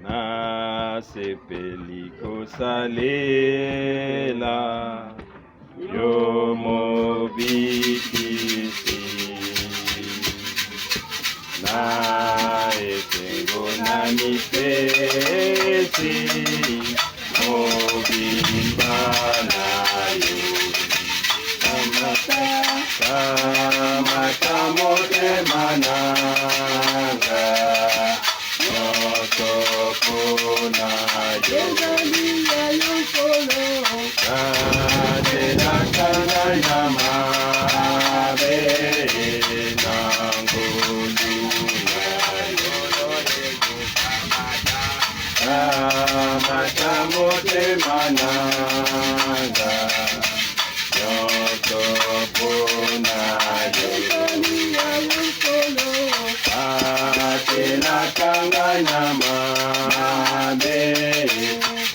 Nasepeli kosalela yo mobikisi na esengo na mipesi mobimba na yo. Kamata, kamata motema nanga nyonso mpona yo. Ezali ya yo Nkolo. Katelaka ngai na mabe na ngolu na yo. Kamata motema nanga nyonso mpona yo. Ezali ya yo Nkolo. Katelaka ngai na mabe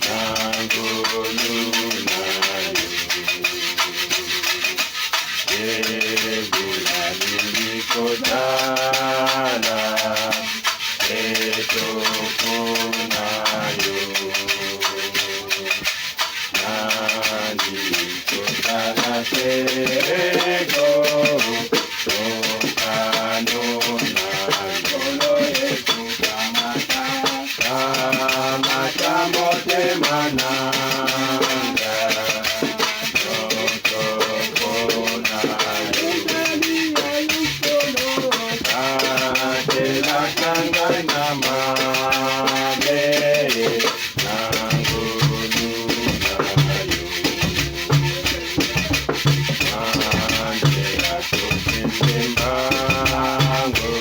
na ngolu na yo. Yesu nalingi kotala etoko na yo. Nalingi kotala seko mokano na yo. Nkolo Yesu kamata. Kamata motema nanga nyonso mpona yo. Ezali ya yo Nkolo. Katelaka ngai na mabe na ngolu na yo. Na nzela tokende mbango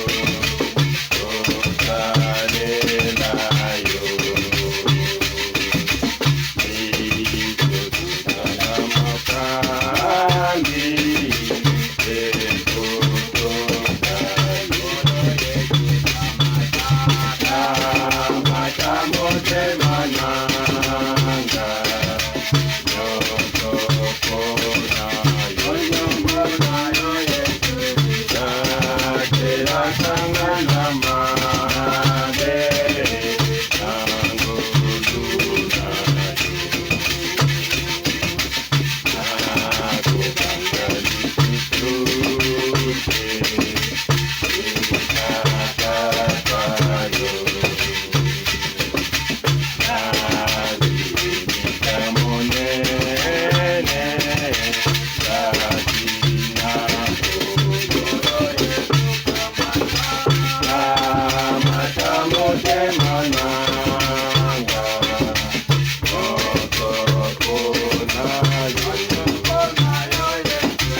tosalela yo. Biso tozala mokambi ekotoka yo. Kamata motema nanga nyonso mpona yo. Nyonso mpona yo Yesu. Katelaka ngai na mabe na ngolu na yo. Nakobanga lisusu te Tata yo. Nalimika monene kati na Nkolo Yesu kamata. Kamata motema nanga nyonso mpona yo. Nyonso mpona yo Yesu.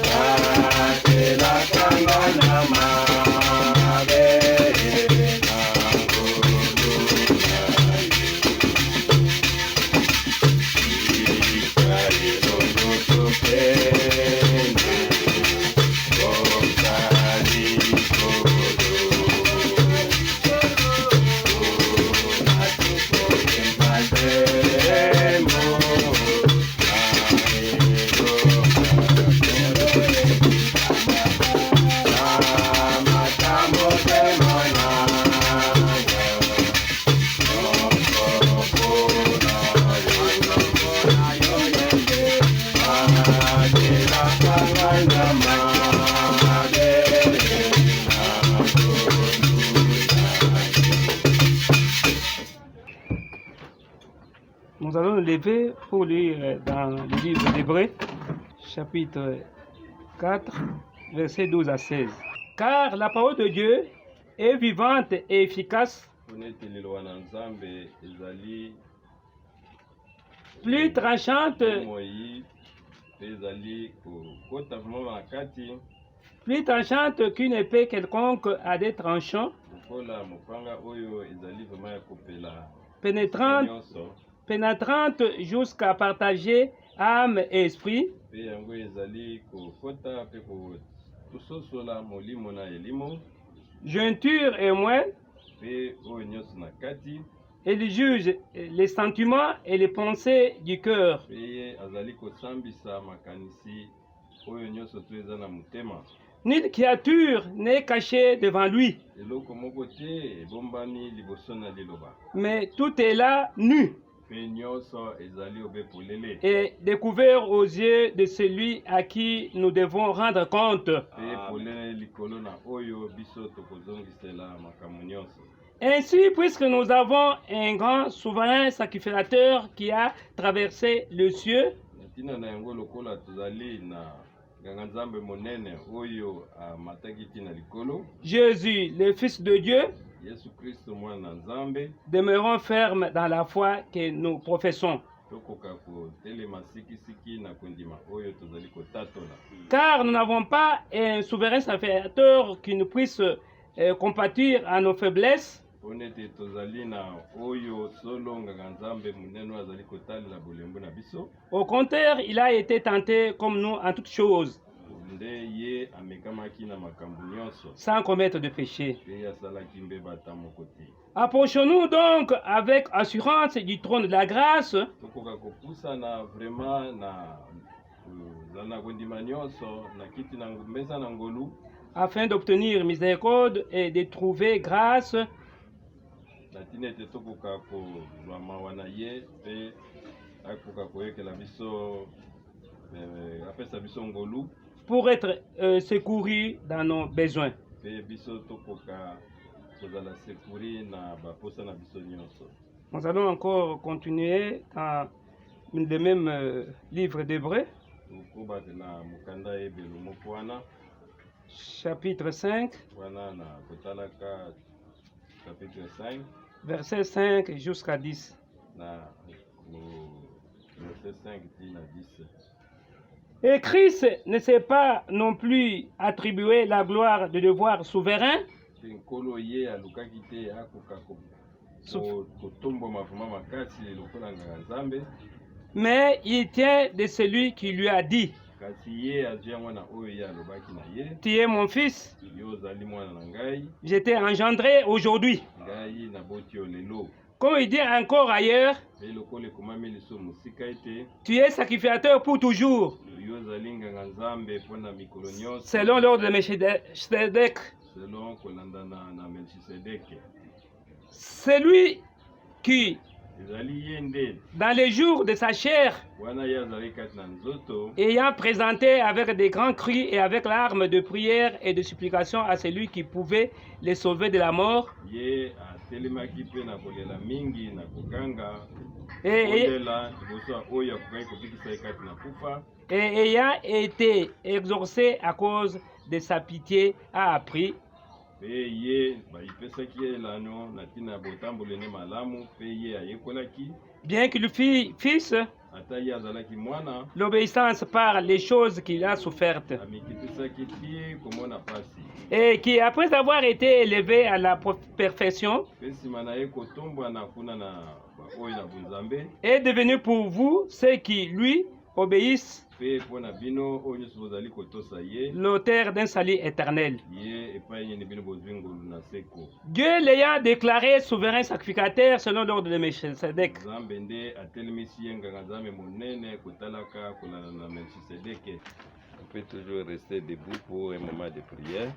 Katelaka ngai na mabe na ngolu na yo. Tika elongo tokende koka likolo. Mpona tokoyemba nzembo na elonga. Nkolo Yesu kamata. Kamata motema nanga nyonso mpona yo. Nyonso mpona yo Yesu. Katelaka ngai na mabe na ngolu na yo. Nous allons nous lever pour lire dans le livre d'Hébreux, chapitre 4, versets 12 à 16. Car la parole de Dieu est vivante et efficace, Mpona ete liloba na Nzambe ezali plus tranchante, bomoi mpe ezali kokota vraiment na kati plus tranchante qu'une épée quelconque à deux tranchants, lokola mopanga oyo ezali vraiment ya kopela pénétrante, nyonso pénétrante jusqu'à partager âme et esprit, mpe yango ezali kokota mpe kososola molimo na elimo jointure et moelle, mpe oyo nyonso na kati et il juge les sentiments et les pensées du cœur. Mpe ye azali kosambisa makanisi oyo nyonso to eza na motema. Nulle créature n'est cachée devant lui, Eloko moko te ebombami liboso na liloba, mais tout est là nu mpe nyonso ezali obe polele et découvert aux yeux de celui à qui nous devons rendre compte. Mpe polele likolo na oyo biso tokozongisela makambo nyonso. Ainsi, puisque nous avons un grand souverain sacrificateur qui a traversé le cieux, Na ntina na yango, lokola tozali na nganga nzambe monene oyo amataki ntina likolo, Jésus, le Fils de Dieu, Yesu Kristo mwana na Nzambe, demeurons fermes dans la foi que nous professons. Tokoka kotelema sikisiki na kondima oyo tozali kotatola. Car nous n'avons pas un souverain sacrificateur qui nous puisse compatir à nos faiblesses, mpo nete tozali na oyo solo nganga nzambe monene oyo azali kotalela bolembu na biso. Au contraire, il a été tenté comme nous en toutes choses, Nde ye amekamaki na makambo nyonso, sans commettre de péché. Mpe asalaki mbeba ata moko te. Approchons-nous donc avec assurance du trône de la grâce Tokoka kopusana vraiment na kozala na kondima nyonso na kiti na mesa na ngolu, afin d'obtenir miséricorde et de trouver grâce na ntina ete tokoka kozwa mawa na ye mpe akoka koyokela biso eh, apesa biso ngolu pour être secourus dans nos besoins. Mpe biso tokoka kozala secouru na baposa na biso nyonso. Nous allons encore continuer dans le même livre d'Hébreux, Tokoba na mokanda Ebelo moko wana, chapitre 5, wana na kotalaka chapitre 5, versets 5 jusqu'à 10. Na verset 5 ti na 10. Et Christ ne s'est pas non plus attribué la gloire de devoir souverain, Mpe Nkolo ye alukaki te akoka kotombwama vraiment makasi lokola nganga nzambe, mais il tient de celui qui lui a dit, kasi ye azwi yango na oyo ye alobaki na ye, Tu es mon fils, yo ozali mwana na ngai, je t'ai engendré aujourd'hui. Ngai naboti yo lelo. Comme il dit encore ailleurs, Mpe lokola ekomami lisusu mosika ete, Tu es sacrificateur pour toujours, yo ozali nganga nzambe mpo na mikolo nyonso, selon l'ordre de Melchizedek. Selon kolandana na Melchisedeke. Celui qui, Ezali ye nde, dans les jours de sa chair, wana ye azali kati na nzoto, ayant présenté avec des grands cris et avec larmes de prière et de supplication à celui qui pouvait les sauver de la mort, ye atelemaki mpe na kolela mingi na koganga kondela liboso ya oyo akokaki kobikisa ye kati na kufa, et ayant été exaucé à cause de sa pitié, a appris mpe ye bayipesaki ye elano na ntina ya botamboli ne malamu mpe ye ayekolaki, bien qu'il fût fils, ata ye azalaki mwana, l'obéissance par les choses qu'il a souffertes, amikitisaki ti komona pasi, et qui, après avoir été élevé à la perfection, mpe nsima na ye kotombwana kuna na baoyo na bonzambe, est devenu pour vous ceux qui lui obéissent mpe mpo na bino oyo nyonso bozali kotosa ye, l'auteur d'un salut éternel. Ye epai nini bino bozwi ngolu na seko. Dieu l'ayant déclaré souverain sacrificateur selon l'ordre de Melchizedek. Nzambe nde atelemisi ye nganga nzambe monene kotalaka kolanda na Melchisedeke. On peut toujours rester debout pour un moment de prière.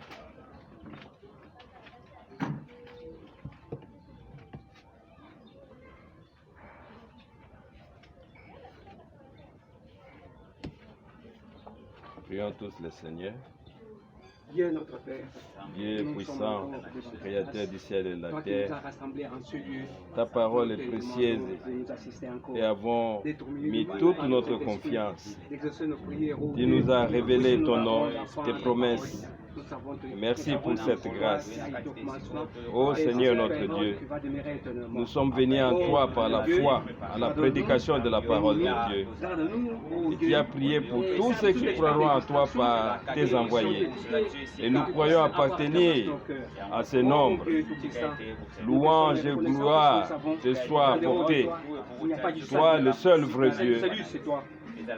Prions tous le Seigneur. Dieu notre Père, Dieu nous sommes puissant, encore devant ta créateur face. du ciel et de la Toi qui nous terre, as rassemblés en ce lieu, ta parole est nous te précieuse demandons de nous assister encore, et avons d'être au milieu mis de nous toute par notre ton esprit, confiance. d'exaucer nos prières, ô Tu Dieu. nous as révélé Puisque nous ton avons nom, la foi tes en ta promesses. parole, nous savons Merci nous savons pour que cette toi, grâce. tu es au commencement, Ô et Seigneur tu es notre un Dieu, qui va demeurer éternellement. nous sommes venus en Oh, toi par la Dieu, foi, à la pardonne-nous, prédication de la parole de Dieu. Garde-nous, ô Et Dieu, tu as prié pour et tous ceux toutes qui les croiront en toi distractions par et tes les envoyés. questions Et nous qui croyons puissent avoir appartenir dans nos cœurs. à ce Ô nombre. Dieu Tout-Puissant, Louange et nous te sommes reconnaissants gloire parce que nous te savons soient qu'en dehors de apportées. toi, il n'y a pas du Toi, salut. le seul vrai Le Dieu, salut, c'est toi.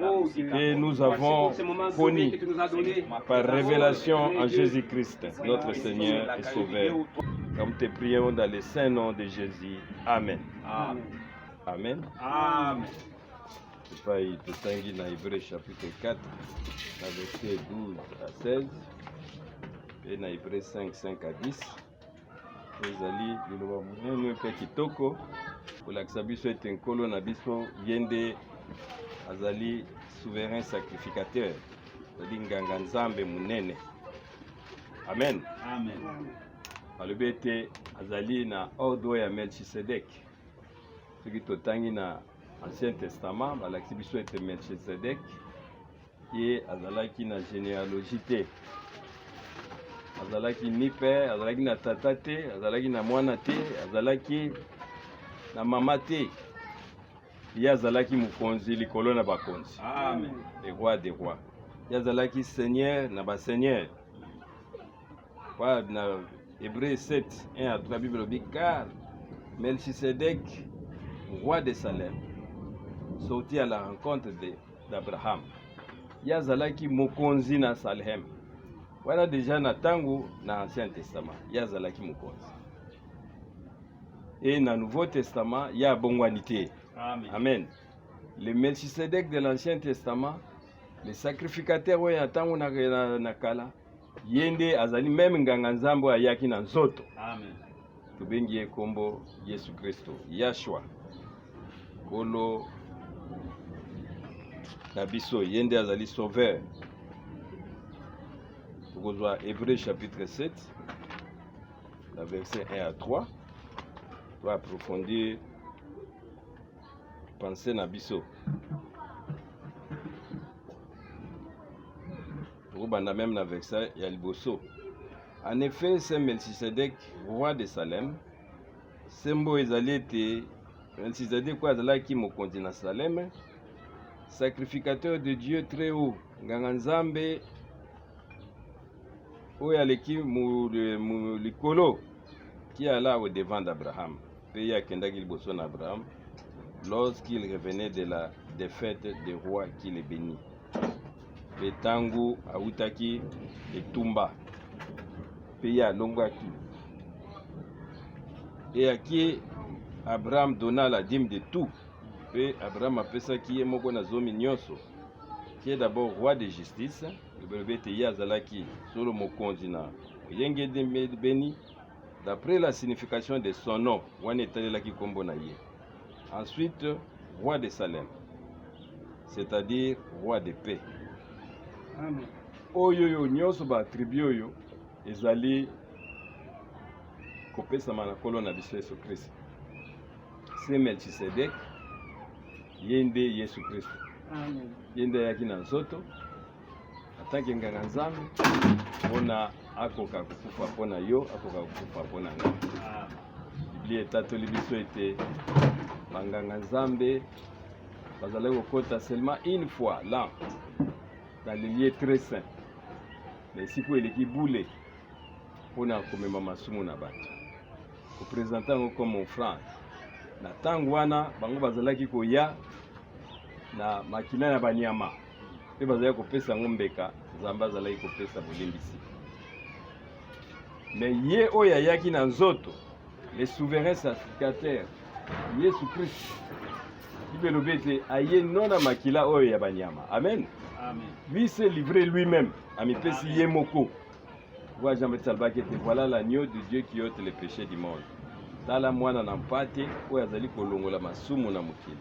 Ô Dieu, que nous voici avons pour ces moments connu sauvés que tu nous as donnés. par révélation en Dieu, Jésus-Christ, notre Seigneur et Sauveur. Comme te prions dans le saint nom de Jésus. Amen. Amen. Amen. Amen. Epai totangi na Hébreu chapitre 4 na verset 12 à 16. Mpe na Hebreu 5, 5 à 10, ezali liloba monene mpe kitoko kolakisa biso ete Nkolo na biso ye nde azali souverain sacrificateur, azali nganga Nzambe monene. Amen. Amen. Balobi ete azali na ordre ya Melchisedek. Soki totangi na Ancien Testament, balakisi biso ete Melchisedek ye azalaki na genealogie te, azalaki ni père, azalaki na tata te, azalaki na mwana te, azalaki na mama te. Ye azalaki mokonzi likolo na bakonzi. Amen. Le roi des rois. Ye azalaki seigneur na ba seigneur. Kwa na Hébreu 7, 1 à 3, Bible elobi car Melchisedec, roi de Salem, sortit à la rencontre d'Abraham. Ye azalaki mokonzi na Salem. Wana deja na tango na Ancien Testament, ye azalaki mokonzi. Et na Nouveau Testament, ye abongwani te. Amen. Amen. Le Melchisedec de l'Ancien Testament, le sacrificateur oyo ya ntango na kala, ye nde azali meme nganga Nzambe oyo ayaki na nzoto. Amen. Tobengi ye kombo Yesu Kristo, Yahshua, Nkolo na biso, ye nde azali sauveur. Tokozwa Hébreu chapitre 7, na verset 1 à 3, to approfondir pensée na biso. Tokobanda même na verset ya liboso. En effet, c'est Melchisedec, roi de Salem. Sembo ezali ete Melchisedec oyo azalaki mokonzi na Salem, sacrificateur de Dieu très haut, nganga Nzambe oyo aleki likolo, qui alla au devant d'Abraham. Mpe ye akendaki liboso na Abraham lorsqu'il revenait de la défaite des rois qui le bénit. Mpe ntango awutaki etumba, mpe ye alongwaki. Et à qui Abraham donna la dîme de tout. Mpe Abraham apesaki ye moko na zomi nyonso, qui est d'abord roi de justice. Elobi ete ye azalaki solo mokonzi na moyenge beni, d'après la signification de son nom, wana etalelaki kombo na ye. Ensuite, roi de Salem, c'est-à-dire roi de paix. Amen. Oyo oyo nyonso ba attribut oyo ezali kopesama na Nkolo na biso Yesu Kristo. Se Melchisedek, ye nde Yesu Kristo. Amen. Ye nde ayaki na nzoto atanke nganga Nzambe mpona akoka kokufa mpona yo, akoka kokufa mpona ngai. Biblia etatoli biso ete banganga Nzambe bazalaki kokota seulement une fois l'an dans le lieu très saint, na esika oyo eleki bule, mpona komema masumu na bato, kopresente yango comme offrande. Na ntango wana bango bazalaki koya na makila ya banyama mpe bazalaki kopesa yango mbeka, Nzambe azalaki kopesa bolimbisi. Mais ye oyo ayaki na nzoto, le souverain sacrificateur Yesu Kristo, Bible elobi ete aye non na makila oyo ya banyama. Amen. Amen. Lui s'est livré lui-même, amipesi ye moko. Voilà Jean-Baptiste alobaki ete voilà l'agneau de Dieu qui ôte le péché du monde. Tala mwana na mpate oyo azali kolongola masumu na mokili.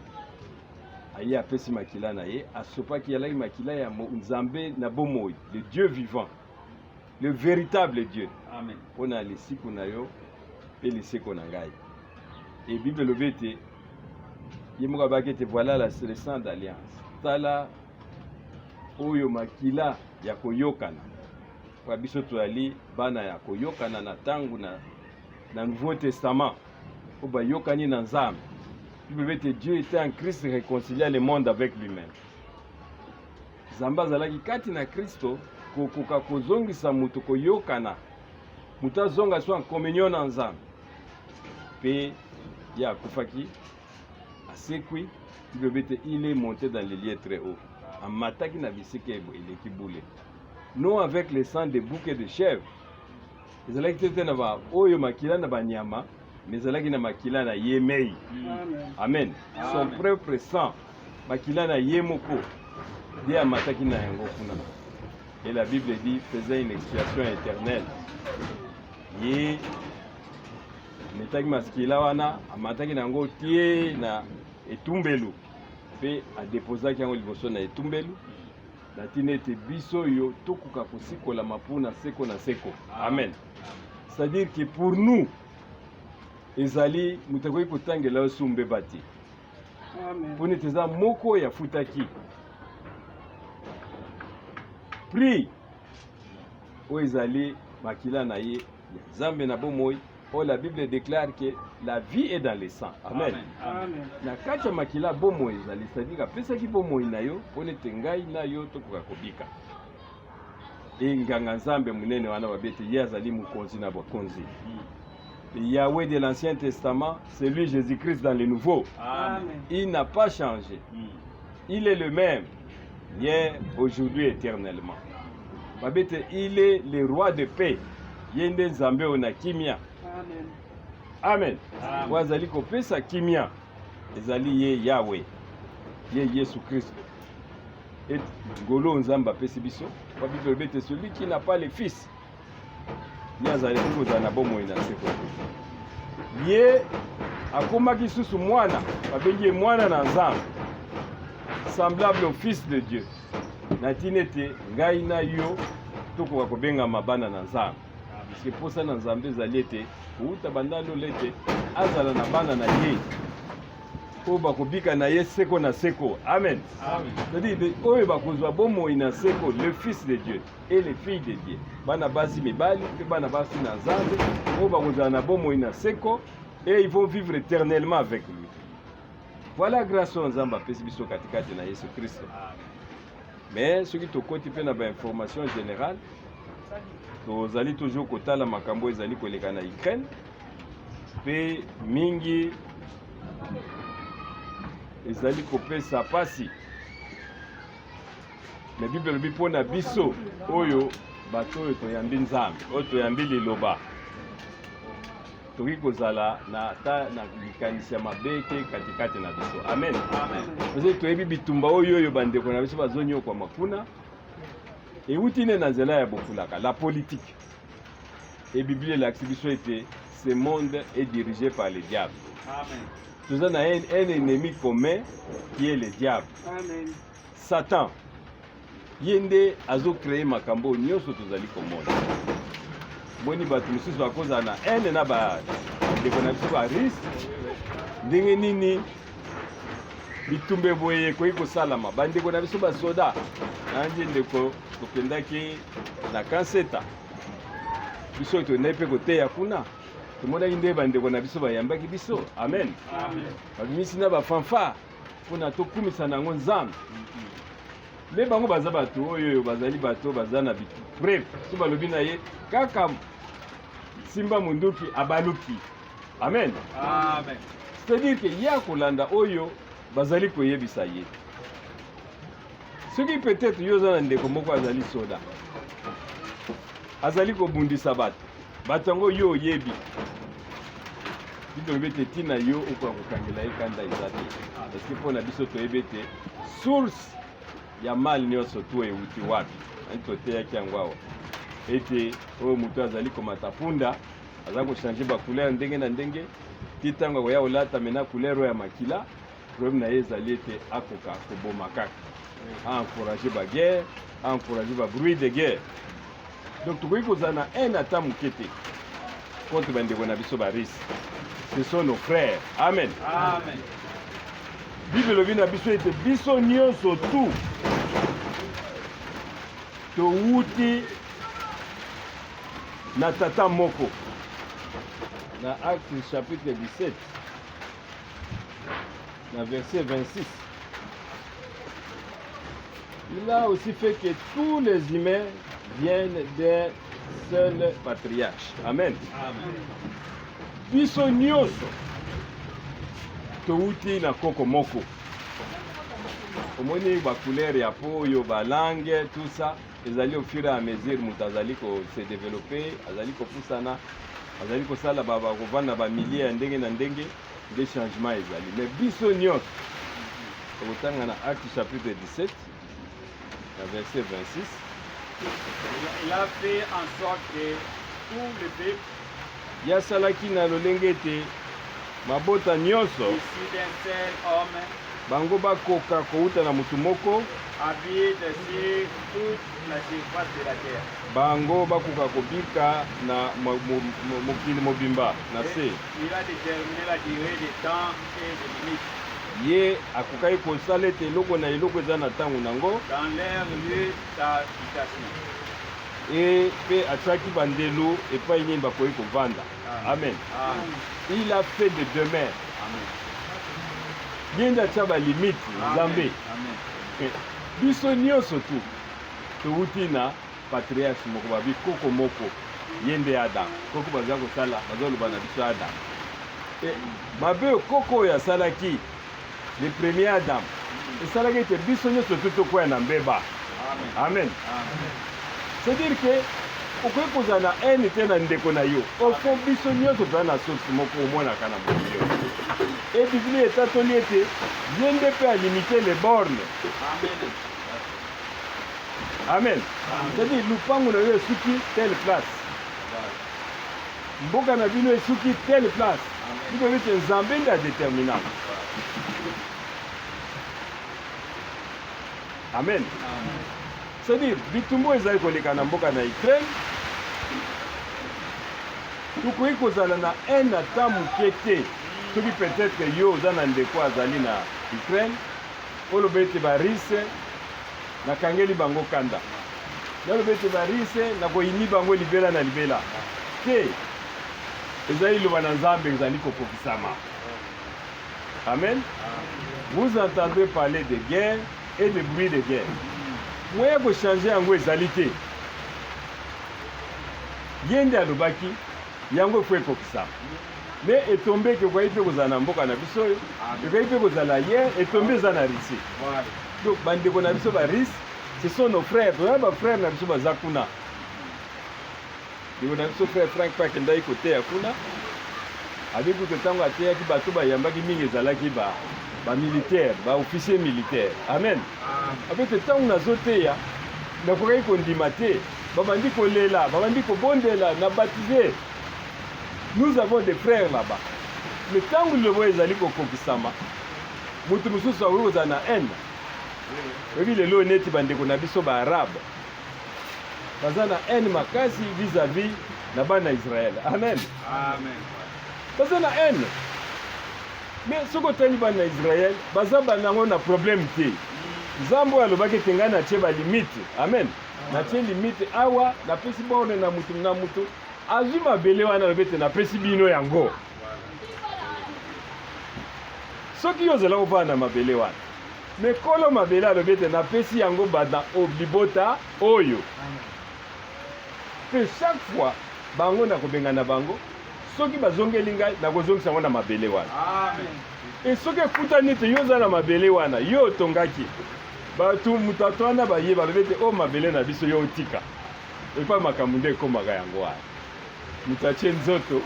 Aye apesi makila na ye, asopaki alaki makila ya Nzambe na bomoi, le Dieu vivant, le véritable Dieu. Amen. Mpona lisiko na yo mpe lisiko na ngai. Et Bible elobi ete ye moko abaki ete voilà le sang d'alliance. Tala oyo makila ya koyokana. Kwa biso tozali bana ya koyokana na tango na Nouveau Testament oyo bayokani na Nzambe. Bible elobi ete Dieu était en Christ réconcilia le monde avec lui-même. Nzambe azalaki kati na Kristo kokoka kozongisa moto koyokana, moto azonga so en communion na Nzambe. Mpe ye akufaki, asekwi. Bible elobi ete il est monté dans les lieux très hauts, amataki na bisika eleki bule, non avec le sang de bouc et de chèvre. Ezalaki te te na ba oyo makila na banyama, mais ezalaki na makila na ye mei. Amen. Amen. Son Amen. propre sang, makila na ye moko nde amataki na yango kuna. Et la Bible dit, faisait une expiation éternelle. Ye ametaki masikila wana, amataki na yango tie na etumbelu mpe adepozaki yango liboso na etumbelu na ntina ete biso oyo tokoka kosikolama mpo na seko na seko. Amen. C'est-à-dire que pour nous ezali moto akoki kotangela yo su mbeba te. Mpo neti eza moko oyo afutaki prix oyo ezali makila na ye ya Nzambe na bomoi, oyo la Bible déclare que la vie est dans le sang. Amen. Amen. Na kati ya makila bomoi ezali, c'est-à-dire apesaki bomoi na yo mpo nete ngai na yo tokoka kobika. E nganga Nzambe monene wana babete ye azali mokonzi na bakonzi. Yahweh de l'Ancien Testament, c'est lui Jésus-Christ dans le Nouveau. Amen. Il n'a pas changé. Il est le même hier, aujourd'hui, éternellement. Babete, il est le roi de paix. Ye nde Nzambe oyo na kimia. Amen. Amen. Amen. Oyo azali kopesa kimia ezali ye Yahweh, ye Yesu Kristo. Et ngolo Nzambe apesi biso, po Bible elobi ete celui qui n'a pas le fils, ye azali kozala na bomoi na seko te. Ye akomaki susu mwana, babengi ye mwana na Nzambe, semblable au fils de Dieu. Na ntina ete ngai na yo tokoka kobengama bana na Nzambe. Parce que posa na Nzambe ezali ete kouta banda lola ete azala na bana na ye oyo bakobika na ye seko na seko. Amen. Amen. C'est-à-dire oyo bakozwa bomoi na seko, le fils de Dieu et les filles de Dieu, bana basi mibali mpe bana basi na Nzambe oyo bakozala na bomoi na seko, et ils vont vivre éternellement avec lui. Voilà grâce oyo Nzambe apesi biso katikati na Yesu Kristo. Mais soki tokoti mpe na bainformation générale, tozali toujours kotala makambo ezali koleka na Ukraine, mpe mingi ezali kopesa pasi. Mais Bible elobi mpo na biso oyo bato oyo toyambi Nzambe, oyo toyambi liloba, tokoki kozala na ata na likanisi ya mabe te katikati na biso. Amen. Amen. Parce que toyebi bitumba oyo oyo bandeko na biso bazonyokwama kuna euti nde na nzela ya bokulaka, la politique. Et Bible elakisi biso ete ce monde est dirigé par le diable. Amen. Toza na un ennemi commun qui est le diable. Amen. Satan, ye nde azocreye makambo oyo nyonso tozali komona. Boni bato mosusu bakozala na haine na bandeko na biso barusse, ndenge nini bitumba boye ekoki kosalama? Bandeko na biso basoda nandi ndeko tokendaki na Kanseta, biso tokendaki mpe koteya kuna, tomonaki nde bandeko na biso bayambaki biso. Amen. Amen. Babimisi na bafanfare mpona tokumisa na yango Nzambe. Me bango baza bato oyo bazali bato baza na bitu preuve, so balobi na ye kaka simba munduki, abaluki. Amen. Amen. C'est-à-dire que ye akolanda oyo bazali koyebisa ye. Soki peut-être yo oza na ndeko moko azali soda, azali kobundisa bato, bato yango yo oyebi, tolobi ete ntina yo okoka kokangela ye kanda eza te, parce que mpo na biso toyebi ete source ya mal nyonso to euti wapi. Ani toteyaki yango awa ete oyo moto azali komata punda aza kochange bacouleur ndenge na ndenge ti ntango akoya kolata mena couleur oyo ya makila, problème na ye ezali ete akoka koboma kaka, aencourage baguerre, aencourage babruit de guerre. Donc tokoki kozala na haine ata moke te contre bandeko na biso barusse, ce sont nos frères. Amen. Amen. Bible elobi na biso ete biso nyonso tu towuti na tata moko. Na Acte chapitre 17 na verset 26, il a aussi fait que tous les humains viennent d'un seul patriarche. Amen. Amen. Biso nyonso towuti na koko moko. Omoni bacouleur ya po oyo, balangue, tout ça ezali au fur et à mesure moto azali kose développer, azali kopusana, azali kosala bakovanda bamilie ya ndenge na ndenge, nde changement ezali. Mais biso nyonso tokotanga na Acte chapitre 17 na verset 26. Il a fait en sorte que tout le peuple Ye asalaki na lolenge ete mabota nyonso issu d'un seul homme bango bakoka kouta na motu moko habite sur toute la surface de la terre. Bango bakoka kobika na mokili mobimba na se. Il a déterminé la durée des temps et des limites. Ye akokaki kosala ete eloko na eloko eza na ntango na yango. Dans leur lieu d'habitation. E mpe atiaki bandelo epai nini bakoki kovanda. Amen. Amen. Il a fait de demeure. Amen. Ye nde atia balimite, Nzambe. Amen. Biso nyonso tu towuti na patriarche moko, babi koko moko, ye nde Adam. Koko baza kosala, bazoloba na biso Adam. E, mabe oyo koko oyo asalaki, le premier Adam, esalaki ete biso nyonso tu tokwea na mbeba. Amen. Amen. Amen. C'est-à-dire que okoki kozala na haine te na ndeko na yo. Au fond, biso nyonso toza na source moko omonaka na mokili oyo. E Biblia etatoli ete ye nde mpe alimite les bornes. Amen. Amen. C'est-à-dire lupango na yo esuki telle place. Mboka na bino esuki telle place. Bino ete Nzambe nde adeterminaka. Amen. C'est-à-dire bitumbu ezali koleka na mboka na Ukraine, tokoki kozala na haine ata moke te. Soki peut-être yo oza na ndeko azali na Ukraine, oloba ete barise nakangeli bango kanda, naloba ete barise nakoyini bango libela na libela te. Ezali liloba na Nzambe ezali kokokisama. Amen. Vous entendez parler de guerre et de bruit de guerre. Moyen ya kochanger yango ezali te. Ye nde alobaki yango efo ekokisama. Me etombe ekoki mpe kozala na mboka na biso oyo, ekoki mpe kozala ye, etombe eza na Russie. Donc bandeko na biso ba Russe, ce sont nos frères. Toza ba frères na biso baza kuna. Ndeko na biso frère Frank mpe akendaki koteya kuna. Abi kutu ntango ateyaki bato bayambaki mingi ezalaki ba ba militaire, ba officier militaire. Amen. Abi ete ntango nazoteya nakokaki kondima te, babandi kolela, babandi kobondela na baptise. Nous avons des frères là-bas. Mais ntango liloba ezali kokokisama, moto mosusu akoki kozala na haine. Oyebi lelo neti bandeko na biso ba arabe baza na haine makasi vis-à-vis na bana Israël. Amen. Amen. Baza na haine. Mais soki otali bana Israël, baza banango na problème te. Nzambe oyo alobaki ete ngai natie ba limite. Amen. Natie limite awa, napesi borne na mutu na mutu. Azwi mabele wana alobi ete napesi bino yango. Soki yo ozala kovanda na mabele wana, me kolo mabele alobi ete napesi yango bana libota oyo. Mpe chaque fois bango nakobengana bango, soki bazongeli ngai nakozongisa yango na mabele wana. Amen. E soki ekutani ete yo oza na mabele wana, yo otongaki, bato moto ato wana baye balobi ete o mabele na biso yo otika. Epai makambo nde ekomaka yango wana. Moto atie nzoto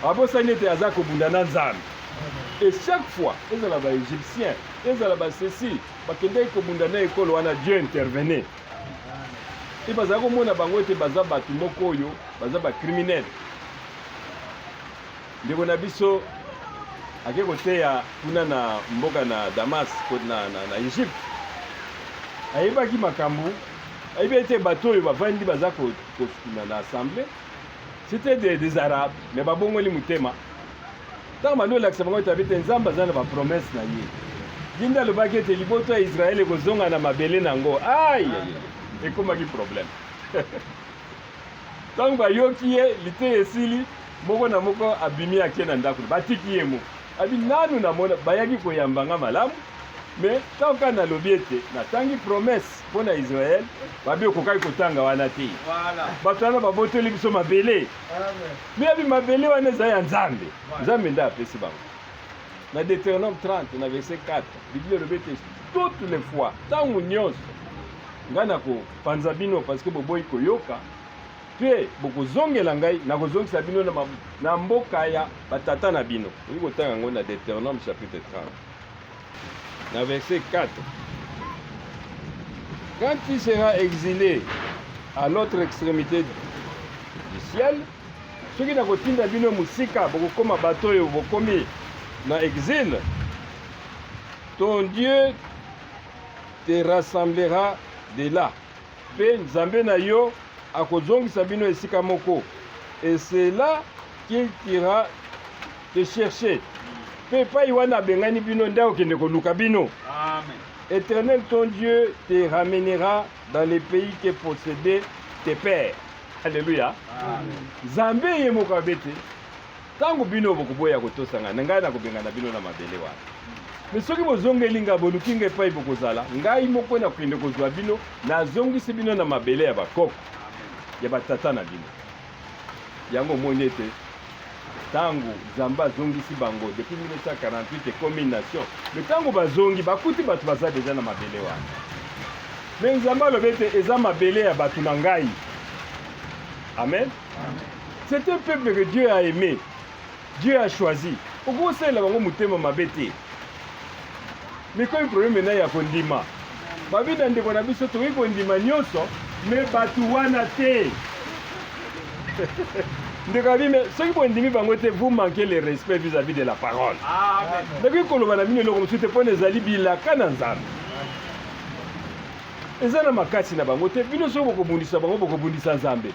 abosani ete aza kobunda na Nzambe. Et chaque fois ezala ba Égyptiens, ezala ba ceci, bakendaki kobunda na ekolo wana, Dieu intervenait. E bazala komona bango ete baza bato moko oyo baza ba criminels. Ndeko na biso ake koteya kuna na mboka na Damas na Egypte. Ayebaki makambo, ayebi ete bato oyo bavandi baza na assemblée, c'était des Arabes, mais babongoli motema. Ntango bandi olakisa bango ete ete Nzambe aza na bapromesse na ye. Ye nde alobaki ete liboto ya Israele ekozonga na mabele na yango. Ai, ekomaki problème. Ntango bayoki ye, liteya esili, moko na moko abimi ake na ndako, batiki ye moko. Abi nanu namona bayaki koyamba nga malamu, mais ntango kaka nalobi ete natangi promesse mpo na Israël, babi okokaki kotanga wana te. Voilà. Bato wana babotoli biso mabele. Mais abi mabele wana eza ya Nzambe. Nzambe nde apesi bango. Na Deutéronome 30 na verset 4, Biblia elobi ete toutes les fois, ntango nyonso ngai nakopanza bino parce que boboyi koyoka, mpe bokozongela ngai, nakozongisa bino na mboka ya batata na bino. Okoki kotanga yango na Deutéronome chapitre 30 na verset 4. Quand tu seras exilé à l'autre extrémité du ciel, soki nakotinda bino mosika, bokokoma bato oyo bokomi na exil, ton Dieu te rassemblera de là. Mpe Nzambe na yo akozongisa bino esika moko. Et c'est là qu'il ira te chercher. Mpe epai wana abengani bino nde akokende koluka bino. Amen. Éternel ton Dieu te ramènera dans le pays que possédaient tes pères. Alléluia. Nzambe ye moko abe te ntango bino bokoboya kotosa ngai na ngai nakobengana bino na mabele wana. Me soki bozongeli ngai, boluki ngai epai bokozala, ngai moko nakokende kozwa bino, nazongisi bino na mabele ya bakoko ya batata na bino. Yango omoni ete ntango Nzambe azongisi bango depuis 1948 ekomi nation, me ntango bazongi bakuti bato baza deja na mabele wana. Me Nzambe alobi ete eza mabele ya bato na ngai. Amen. C'est un peuple que Dieu a aimé. Dieu a choisi. Okosalela bango motema mabe te. Mais komi problème na ya kondima. Babi na ndeko na biso tokoki kondima nyonso, mais bato wana te. Ndeko abi mais soki bondimi bango te, vous manquez le respect vis-à-vis de la parole. Amen. Nakoki koloba na bino eloko mosusu te mpo na ezali bilaka na Nzambe. Eza na makasi na bango te, bino soki bokobundisa bango bokobundisa Nzambe.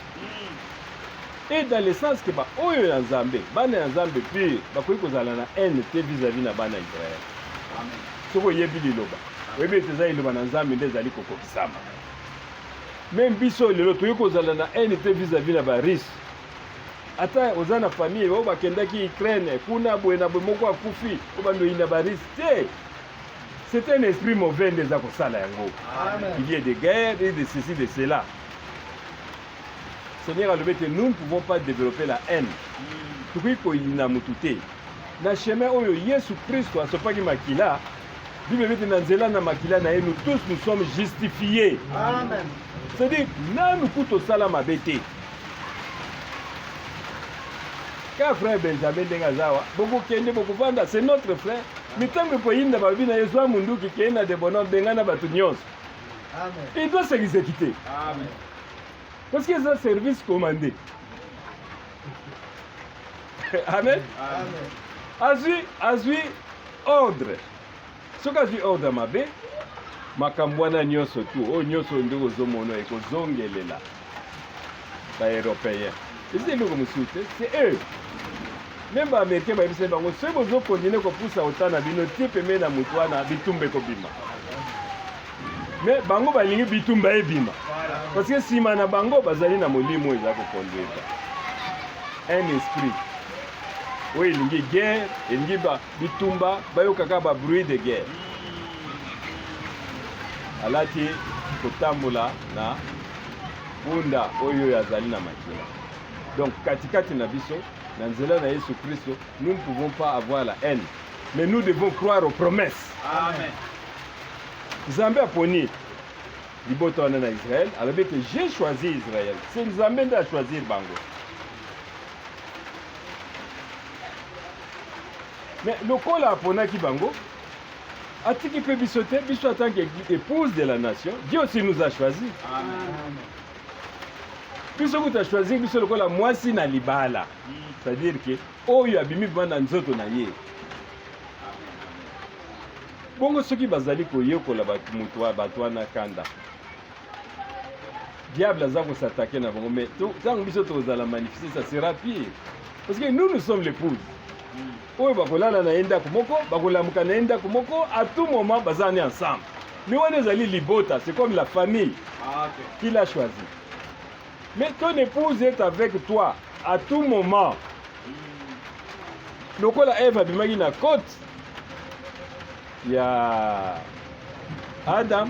Et dans le sens que ba oyo ya Nzambe, bana ya Nzambe pure, bakoki kozala na haine te vis-à-vis na bana Israël. Soki oyebi liloba, oyebi ete eza liloba na Nzambe nde ezali kokokisama. Meme biso lelo tokoki kozala na haine te vis-à-vis na ba Russe. Ata oza na famille oyo bakendaki Ukraine, kuna boye na boye, moko akufi, obanda oyina ba Russe te. C'est un esprit mauvais nde eza kosala yango. Il y a des guerres et de ceci, de cela. Seigneur alobi ete nous ne pouvons pas développer la haine. Tokoki koyina mutu te. Na chemin oyo Yesu Kristo asopaki makila, Bible elobi ete na nzela na makila na ye nous tous nous sommes justifiés. Amen. C'est-à-dire nanu kutu osala mabe te. Ka frère Benjamin ndenge aza awa, bokokende bokovanda, c'est notre frère. Mais ntango ekoyinda balobi na ye zwa munduki kende na debonhomme bengana bato nyonso. Amen. Il doit s'exécuter. Amen. Parce que c'est un service commandé. Amen. Amen. Azwi, azwi ordre. Soki azwi ordre mabe, makambo wana nyonso tu, oyo nyonso nde ozomona ekozongelela ba européen. Eza eloko mosusu te, c'est eux. Même ba américain bayebisaki bango soki bozokontinue kopusa ota na bino ti pembeni na motu wana bitumba ekobima. Mais bango balingi bitumba ebima parce que nsima na bango bazali na molimo oyo eza koconduire un esprit oyo elingi guerre, elingi ba bitumba, bayokaka ba bruit de guerre. Alati kotambola na punda oyo azali na makila. Donc katikati na biso na nzela na Yesu Kristo, nous ne pouvons pas avoir la haine, mais nous devons croire aux promesses. Amen. Nzambe aponi libota wana na Israël, alobi ete j'ai choisi Israël. C'est Nzambe nde a choisir bango. Mais lokola aponaki bango, atiki mpe biso te, biso en tant qu'épouse de la nation, Dieu aussi nous a choisi. Amen. Biso kutu a choisir biso lokola mwasi na libala. C'est-à-dire que oyo abimi vraiment na nzoto na ye. Bongo soki bazali koyekola bato moto wa bato wana kanda, diable aza kosatake na bango, mais ntango biso tokozala manifeste, ça sera pire parce que nous, nous sommes l'épouse. Oyo bakolala na ye ndako moko, bakolamuka na ye ndako moko, à tout moment baza ne ensemble. Mais wana ezali libota, c'est comme la famille qu'il a choisi. Mais ton épouse est avec toi à tout moment. Lokola Eve abimaki na côte ya Adam,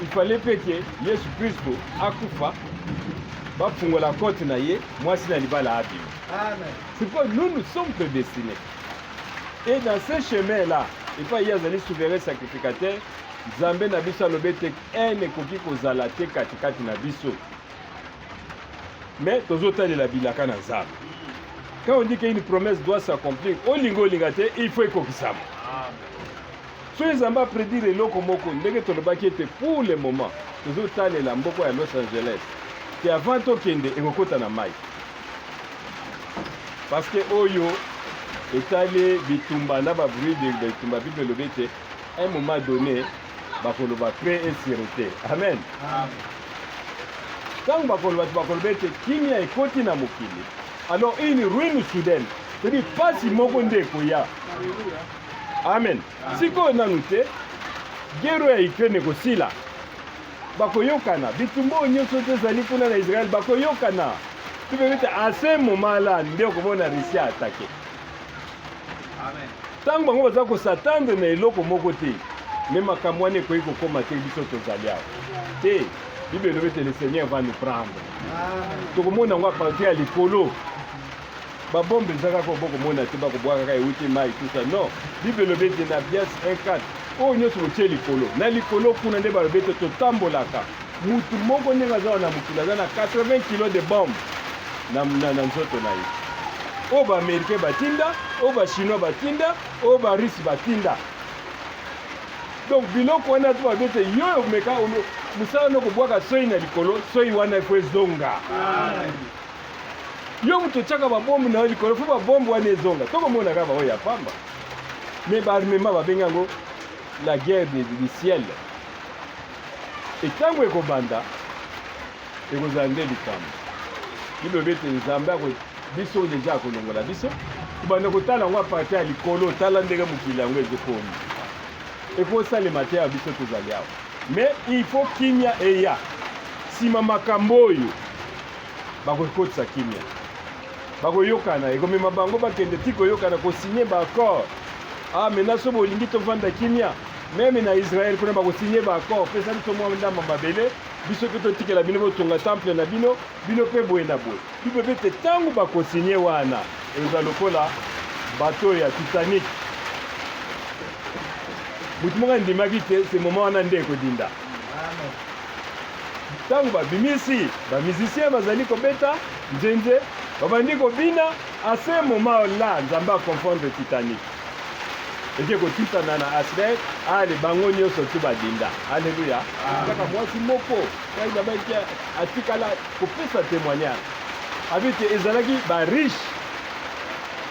il fallait pe que Yesu Kristo akufa, bafungola côte na ye, mwasi na libala abima. Amen. C'est pourquoi nous, nous sommes prédestinés. Et dans ce chemin-là, epai ye azali souverain sacrificateur, Nzambe na biso alobi ete haine ekoki kozala te katikati na biso. Mais tozotalela bilaka na Nzambe. Quand on dit qu'une promesse doit s'accomplir, olinga olinga te, il faut ekokisama. Soki Nzambe a prédire eloko moko, ndenge tolobaki ete pour le moment tozotalela mboka ya Los Angeles te, avant tokende ekokota na mai, parce que oyo etali bitumba na ba bruit de bitumba, Bible elobi ete un moment donné bakoloba paix et sûreté. Amen. Ntango bakoloba, bakoloba ete kimia ekoti na mokili, alors une ruine soudaine, c'est-à-dire pasi moko nde ekoya. Amen. Sikoyo nanu te, guerre ya Ukraine ekosila, bakoyokana. Bitumba oyo nyonso te ezali kuna na Israel, bakoyokana. Tupe ete à ce moment là nde okomona Russie attaquer. Ntango bango baza kos'attendre na eloko moko te, me makambo wana ekoki kokóma te. Biso tozali awa te. Bible elobi ete le Seigneur va nous prendre. Tokomona yango à partir ya likolo. Babombe eza kaka bokomona te, bakobwaka kaka euti mai, tout ça, non. Bible elobi ete na Abdias 1:4, oyo nyonso botie likolo na likolo kuna nde balobi ete totambolaka. Mutu moko ndenge aza wana mokili aza na 80 kilo de bombe na nzoto na ye, oyo baaméricain batinda, oyo bachinois batinda, oyo barusse batinda. Donc biloko wana to balobi ete yo omeka mosala no kobwaka soi na likolo, soi wana ifo ezonga. Yo moto otiaka babombe na yo likolo, fo babombe wana ezonga. Tokomona kaka baoyo ya pamba, mais baarmement babengi yango la guerre du ciel. Etango ekobanda, ekozala nde likambo. Bible elobi ete Nzambe ako biso déjà akolongola biso, kobanda kotala yango à partir ya likolo. Tala ndenge mokili yango ezokomi, ekosalema te ya biso tozali awa. Mais il faut kimia eya nsima makambo oyo. Bakokotisa kimia, bakoyokana, ekomema bango bakende ti koyokana, kosigner baaccord. Ah, maintenant so bolingi tovanda kimia, même na Israel kuna bakosigner baaccord: pesa biso mwa ndamba mabele, biso mpe totikela bino, botonga temple na bino, bino mpe boye na boye. Bible mpe te, ntango bakosigner wana, eza lokola bato ya Titanic. Motu moko andimaki te ce moment wana nde ekodinda. Ntango babimisi bamusicien, bazali kobeta nzenze, babandi kobina, à ce moment là Nzambe aconfondre Titanic, eke kotutana na iceberg. Ale, bango nyonso tu badinda. Alleluya. Kaka mwasi moko babaki atikala kopesa témoignage abi te ezalaki bariche.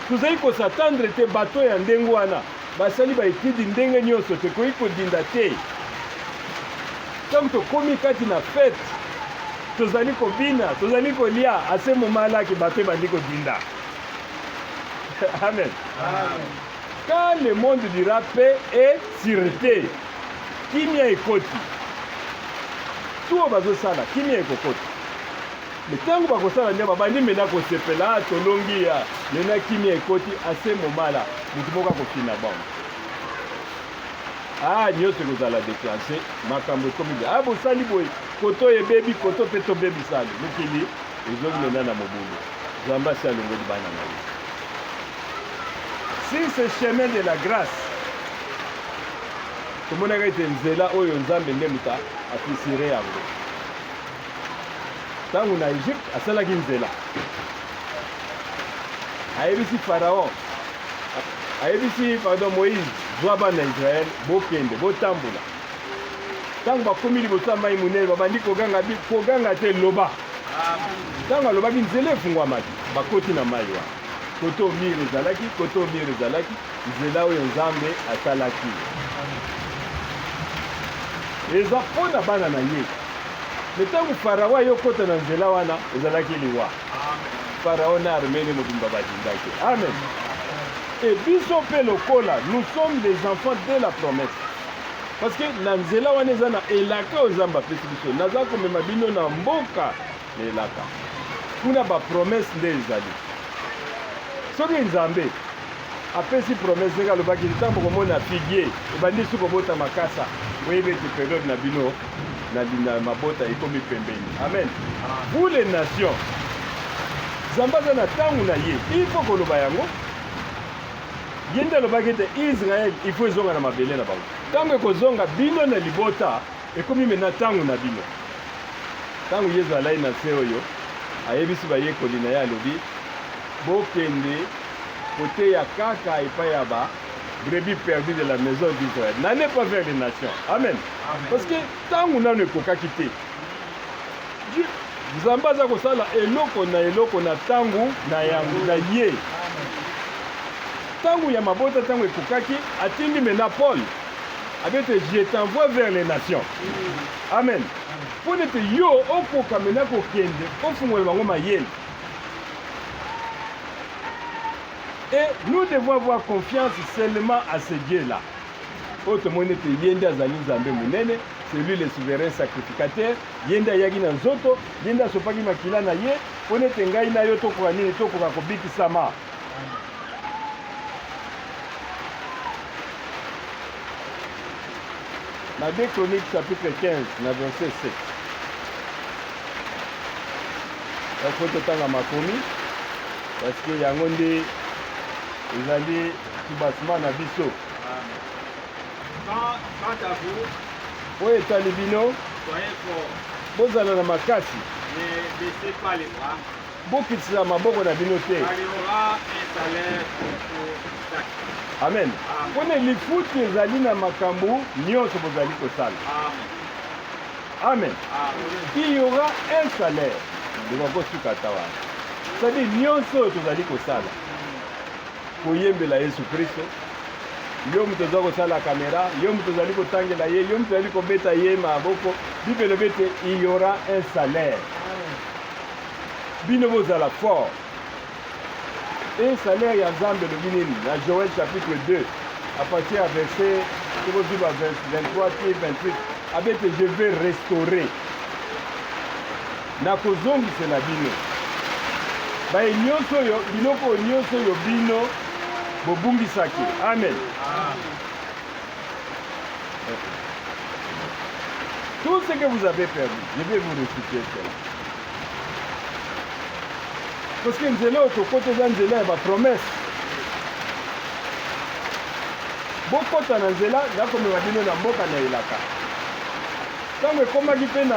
Tozali kos'attendre te bato ya ndenge wana basali baétude ndenge nyonso te, koki kodinda te. Ntango tokomi kati na fête, tozali kobina, tozali kolia, ase momalaki bato ebandi kodinda. Amen. Quand le monde dira paix et sûreté, kimia ekoti, tu oyo bazosala, kimia ekokota. Me ntango bakosala nde babandi mena kosepela, tolongi ya mena, kimia ekoti, ase momala motu moko akofina bango. Ah, nyonso ekozala déclenché, makambo ekomi be. Ah, bosali boye, koto ebebi, koto mpe tobebisani, mokili ezongi mena na mobulu. Nzambe asi alongoli bana na ye sur ce chemin de la grâce. Tomonaka ete nzela oyo, Nzambe nde moto afisire yango. Ntango na Egypte asalaki nzela, ayebisi Pharaon, ayebisi, pardon, Moïse: zwa bana Israele, bokende, botambola. Ntango bakomi liboso ya mai monene, babandi koganga, koganga te, loba. Ntango alobaki, nzela efungwamaki, bakoti na mai wana. Koto mur ezalaki, koto mur ezalaki. Nzela oyo Nzambe asalaki eza mpo na bana na ye. Me ntango Farao aye okota na nzela wana, ezalaki liwa. Farao na armée ne mobimba badindaki. Amen. E biso mpe lokola, nous sommes les enfants de la promesse, parce que na nzela wana eza na elaka oyo Nzambe apesi biso: naza komema bino na mboka na elaka. Kuna bapromesse nde ezali. Soki Nzambe apesi promesse, ndenge alobaki, ntango bokomona figuier ebandi su kobota makasa, boyebi ete période na bino na mabota ekomi pembeni. Amen. Vous les nations, Nzambe aza na ntango na ye. Il faut koloba yango. Ye nde alobaki ete Israel il faut ezonga na mabele na bango. Ntango ekozonga, bino na libota ekomi mena ntango na bino. Ntango Yesu alai na se oyo, ayebisi bayekoli na ye, alobi: bokende koteya kaka epai ya ba brebis perdues de la maison d'Israël. N'allez pas vers les nations. Amen. Amen. Parce que ntango nano ekokaki te, Dieu Nzambe aza kosala eloko na eloko na ntango na yango na ye. Ntango ya mabota ntango ekokaki, atindi mena Paul abete je t'envoie vers les nations. Amen. Mpo nete yo okoka mena kokende ofungola bango mayele. Et nous devons avoir confiance seulement à ce Dieu-là. Oyo tomoni ete ye nde azali Nzambe monene, c'est lui le souverain sacrificateur, ye nde ayaki na nzoto, ye nde asopaki makila na ye mpo nete ngai na yo tokoka nini, tokoka kobikisama. Na 2 Chroniques chapitre 15 na verset 7. Il faut totanga makomi parce que yango nde ezali soubassement na biso. Quant à vous, oyo etali bino, soyez forts, bozala na makasi, ne baissez pas les bras, bokitisa maboko na bino te. Car il y aura un salaire pour tout acte. Amen. Amen. Mpona lifuti ezali na makambo nyonso bozali kosala. Amen. Amen. Amen. Il y aura un salaire. Ndeko akosuka ata wana. C'est-à-dire nyonso oyo tozali kosala, koyembela Yesu Kristo, yo moto oza kosala kamera, yo moto ozali kotangela ye, yo moto ozali kobeta ye maboko, Bible elobi ete il y aura un salaire. Bino bozala fort. Et salaire ya Nzambe elobi nini? Na Joël chapitre 2, à partir ya verset soki ba 23 ti 28, abete je vais restaurer, nakozongisela bino baye nyonso oyo, biloko oyo nyonso oyo bino bobungisaki. Amen. Tout ce que vous avez perdu, je vais vous restituer cela. Parce que nzela oyo tokota eza nzela ya bapromesse. Bokota na nzela, nakomema bino na mboka na elaka. Ntango ekomaki mpe na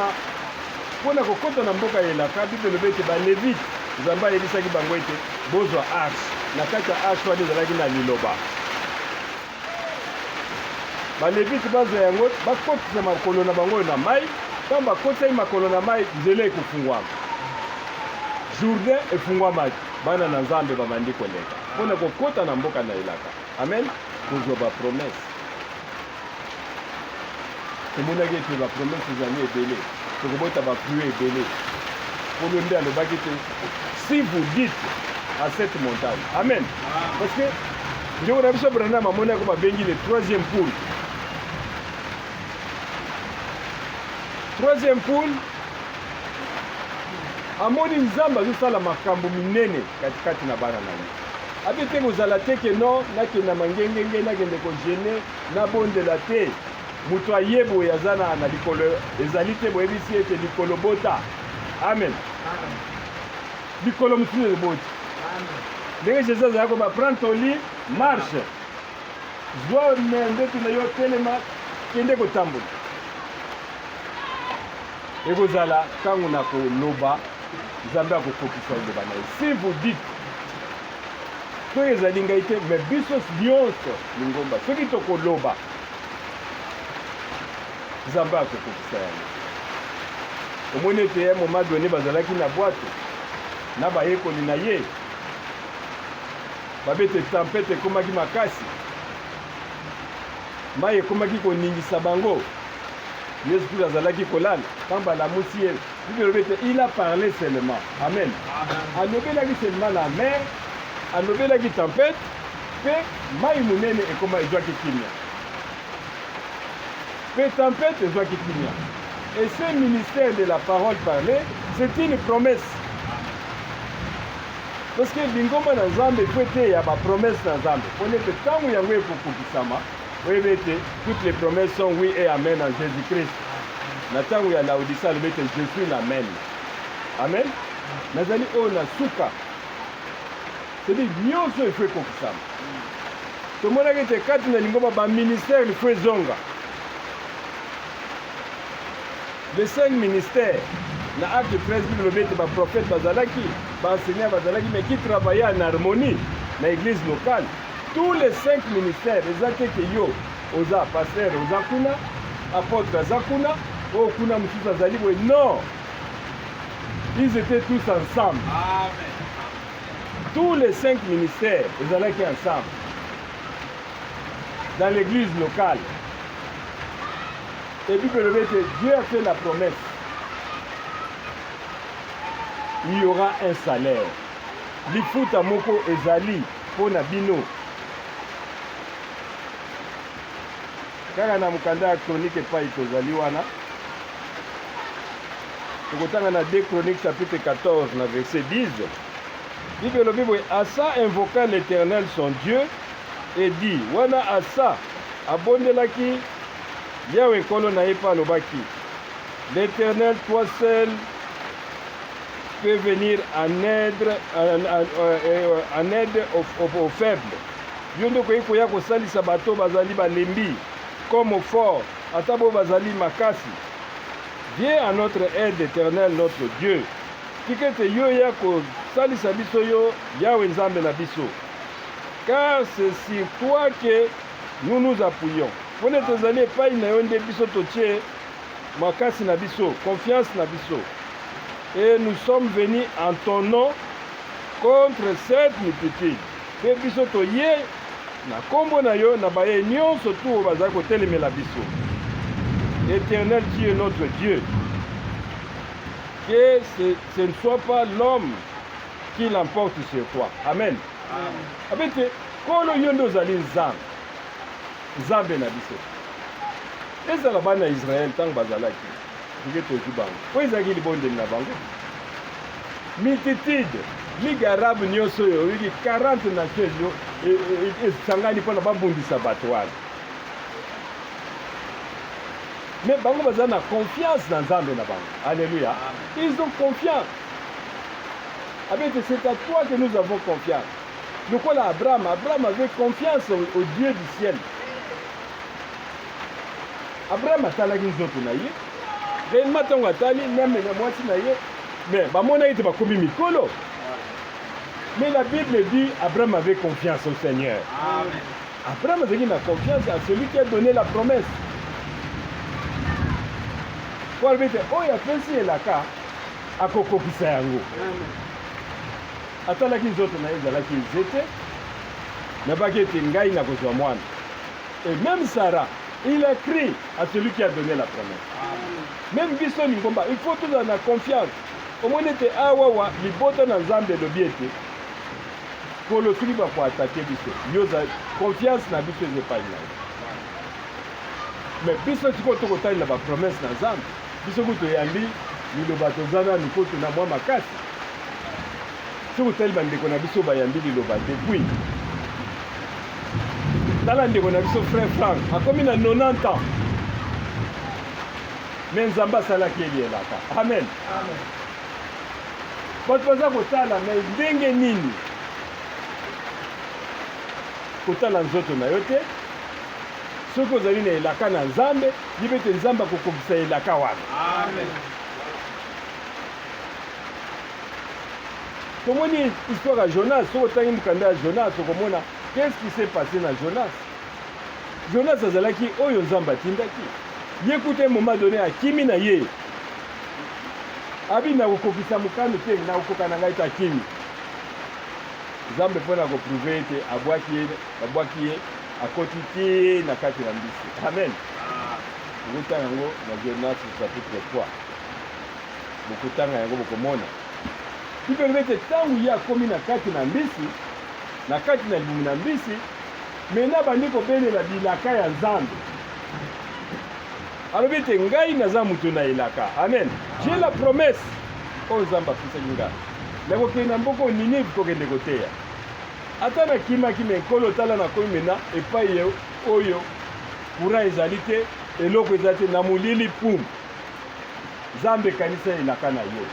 mpo na kokota na mboka ya elaka, Bible elobi ete balevite, Nzambe ayebisaki bango ete bozwa arche. Na kati ya arche wana ezalaki na liloba. Balevite bazwa yango, bakotisa makolo na bango na mai. Ntango bakotisaki makolo na mai, nzela ekofungwama. Jourdain efungwamaki, bana na Nzambe babandi koleka mpo na kokota na mboka na elaka. Amen. Kozwa bapromese, tomonaki ete bapromese ezali ebele, tokobota bafruit ebele. Nkolo nde alobaki ete si vous dites à cette montagne. Amen. Parce que ndeko na biso Branham amonaki babengi le troisième poule. Troisième poule, amoni Nzambe azosala makambo minene katikati na bana na ye. Abi te kozala te ke non, nakenda mangengenge, nakende kogene, nabondela te. Moto aye boye aza na likolo ezali te, boyebisi ete likolo bota. Amen. Likolo mosusu eboti. Ndenge Jésus azalaki koba, prends ton lit, marche. Zwa mbeto na yo, telema, kende kotambola. Ekozala ntango na koloba, Nzambe akokokisa liloba na ye. Si vous dites, soki ezali ngai te, mais biso nyonso lingomba, soki tokoloba, Nzambe akokokisa yango. Omoni ete ya moment donné bazalaki na bwato na bayekoli na ye, babete tempete ekomaki makasi, mai ekomaki koningisa bango. Yesu Kristo azalaki kolala. Ntango balamusi ye, Bible elobi ete il a parlé seulement. Amen. Alobelaki seulement na mer, alobelaki tempete, mpe mai monene ekoma ezwaki kimia. Mpe tempete ezwaki kimia. Et ce ministère de la parole parlée, c'est une promesse. Parce que lingomba na Nzambe po ete ya ba promesse na Nzambe. Po ete ntango yango ekokokisama, oyebi ete toutes les promesses sont oui et amen en Jésus-Christ. Na ntango ya Laodicea alobi ete je suis l'amen. Amen. Nazali oyo na suka. C'est-à-dire nyonso il faut ekokisama. Tomonaki ete kati na lingomba ba ministère il faut ezonga. Les 5 ministères na Acte 13, Bible elobi ete ba prophètes bazalaki, ba enseignants bazalaki, mais qui travaillaient en harmonie na église locale. Tous les cinq ministères eza te ke yo oza pasteur oza kuna, apôtre aza kuna, oyo kuna mosusu azali boye. Non, ils étaient tous ensemble. Amen. Tous les cinq ministères ezalaki ensemble dans l'église locale. Et Bible elobi ete Dieu a fait la promesse, il y aura un salaire. Lifuta moko ezali mpo na bino. Kaka na mokanda ya Chronique epai tozali wana, tokotanga na 2 Chroniques chapitre 14 na verset 10. Bible elobi boye, Asa invoqua l'Éternel son Dieu et dit, wana Asa abondelaki Yawe Nkolo na ye mpe alobaki, L'Éternel, toi seul peut venir en aide, en aide aux faibles. Yo nde okoki koya kosalisa bato bazali balembi, comme aux forts, ata bo bazali makasi. Viens à notre aide, Éternel, notre Dieu. Tika ete yo ya kosalisa biso yo, Yawe Nzambe na biso. Car c'est sur toi que nous nous appuyons. Mpo nete ezali epai na yo nde biso totie makasi na biso, confiance na biso. Et nous sommes venus en ton nom contre cette multitude. Mpe biso toye na nkombo na yo na baye nyonso tu oyo bazali kotelemela biso. Éternel, tu es notre Dieu. Que ce ne soit pas l'homme qui l'emporte sur toi. Amen. Amen. Abete, Nkolo yo nde ozali Nzambe, Nzambe na biso. Ezala bana ya Israël ntango bazalaki ndenge tozwi bango, mpo ezalaki libondeli na bango. Multitude, ligue arabe nyonso oyo oyoki 40 nations esangani mpona babundisa bato wana. Mais bango baza na confiance na Nzambe na bango. Alléluia. Ils ont confiance. Abete, c'est à toi que nous avons confiance. Lokola Abraham, Abraham avait confiance au Dieu du ciel. Abraham atalaki nzoto na ye. Réellement ntango atali name na mwasi na ye, mais bamonaki ete bakomi mikolo. Mais la Bible dit Abraham avait confiance au Seigneur. Amen. Abraham azalaki na confiance à celui qui a donné la promesse. Po alobi ete oyo apesi elaka akokokisa yango. Atalaki nzoto na ye ezalaki eze te, nabaki ete ngai nakozwa mwana. Et même Sarah, il a crié à celui qui a donné la promesse. Même biso lingomba, il faut tozala na confiance. Omoni ete awa wa libota na Nzambe elobi ete Nkolo soki bakoatake biso, yo confiance na biso eza epai na yo. Mais biso sikoyo tokotalela ba promesse na Nzambe. Biso kutu toyambi liloba, toza nanu kutu na mwa makasi. Soki otali bandeko na biso bayambi liloba depuis, tala ndeko na biso frère Frank akomi na 90 ans, mais Nzambe asalaki ye lielaka. Amen. Amen. Bato baza kotala me ndenge nini kotala nzoto na yo te. Soki ozali na elaka na Nzambe, yeba ete Nzambe akokokisa elaka wana. Amen. Tomoni histoire ya Jonas. Soki otangi mokanda ya Jonas, okomona qu'est-ce qui s'est passé na Jonas. Jonas azalaki oyo Nzambe atindaki ye. Kuta moment donné akimi na ye, abi nakokokisa mokano te, nakokoka na ngai te, akimi Nzambe mpo na koprouve ete abwaki ye, babwaki ye, akoti ti na kati na mbisi. Amen. Bokotanga yango na Jonas chapitre 3, bokotanga yango, bokomona Bible elobi ete ntango ye akomi na kati na mbisi, na kati na libumu na mbisi, mena abandi kobelela bilaka ya Nzambe. Alobi ete ngai naza moto na elaka. Amen. J'ai la promesse oyo Nzambe apesaki ngai, nakokende na mboka Ninive kokende koteya. Ata nakimaki, me Nkolo tala nakomi mena epai ye oyo courant ezali te, eloko eza te, na molili pum. Nzambe kanisa elaka na yo.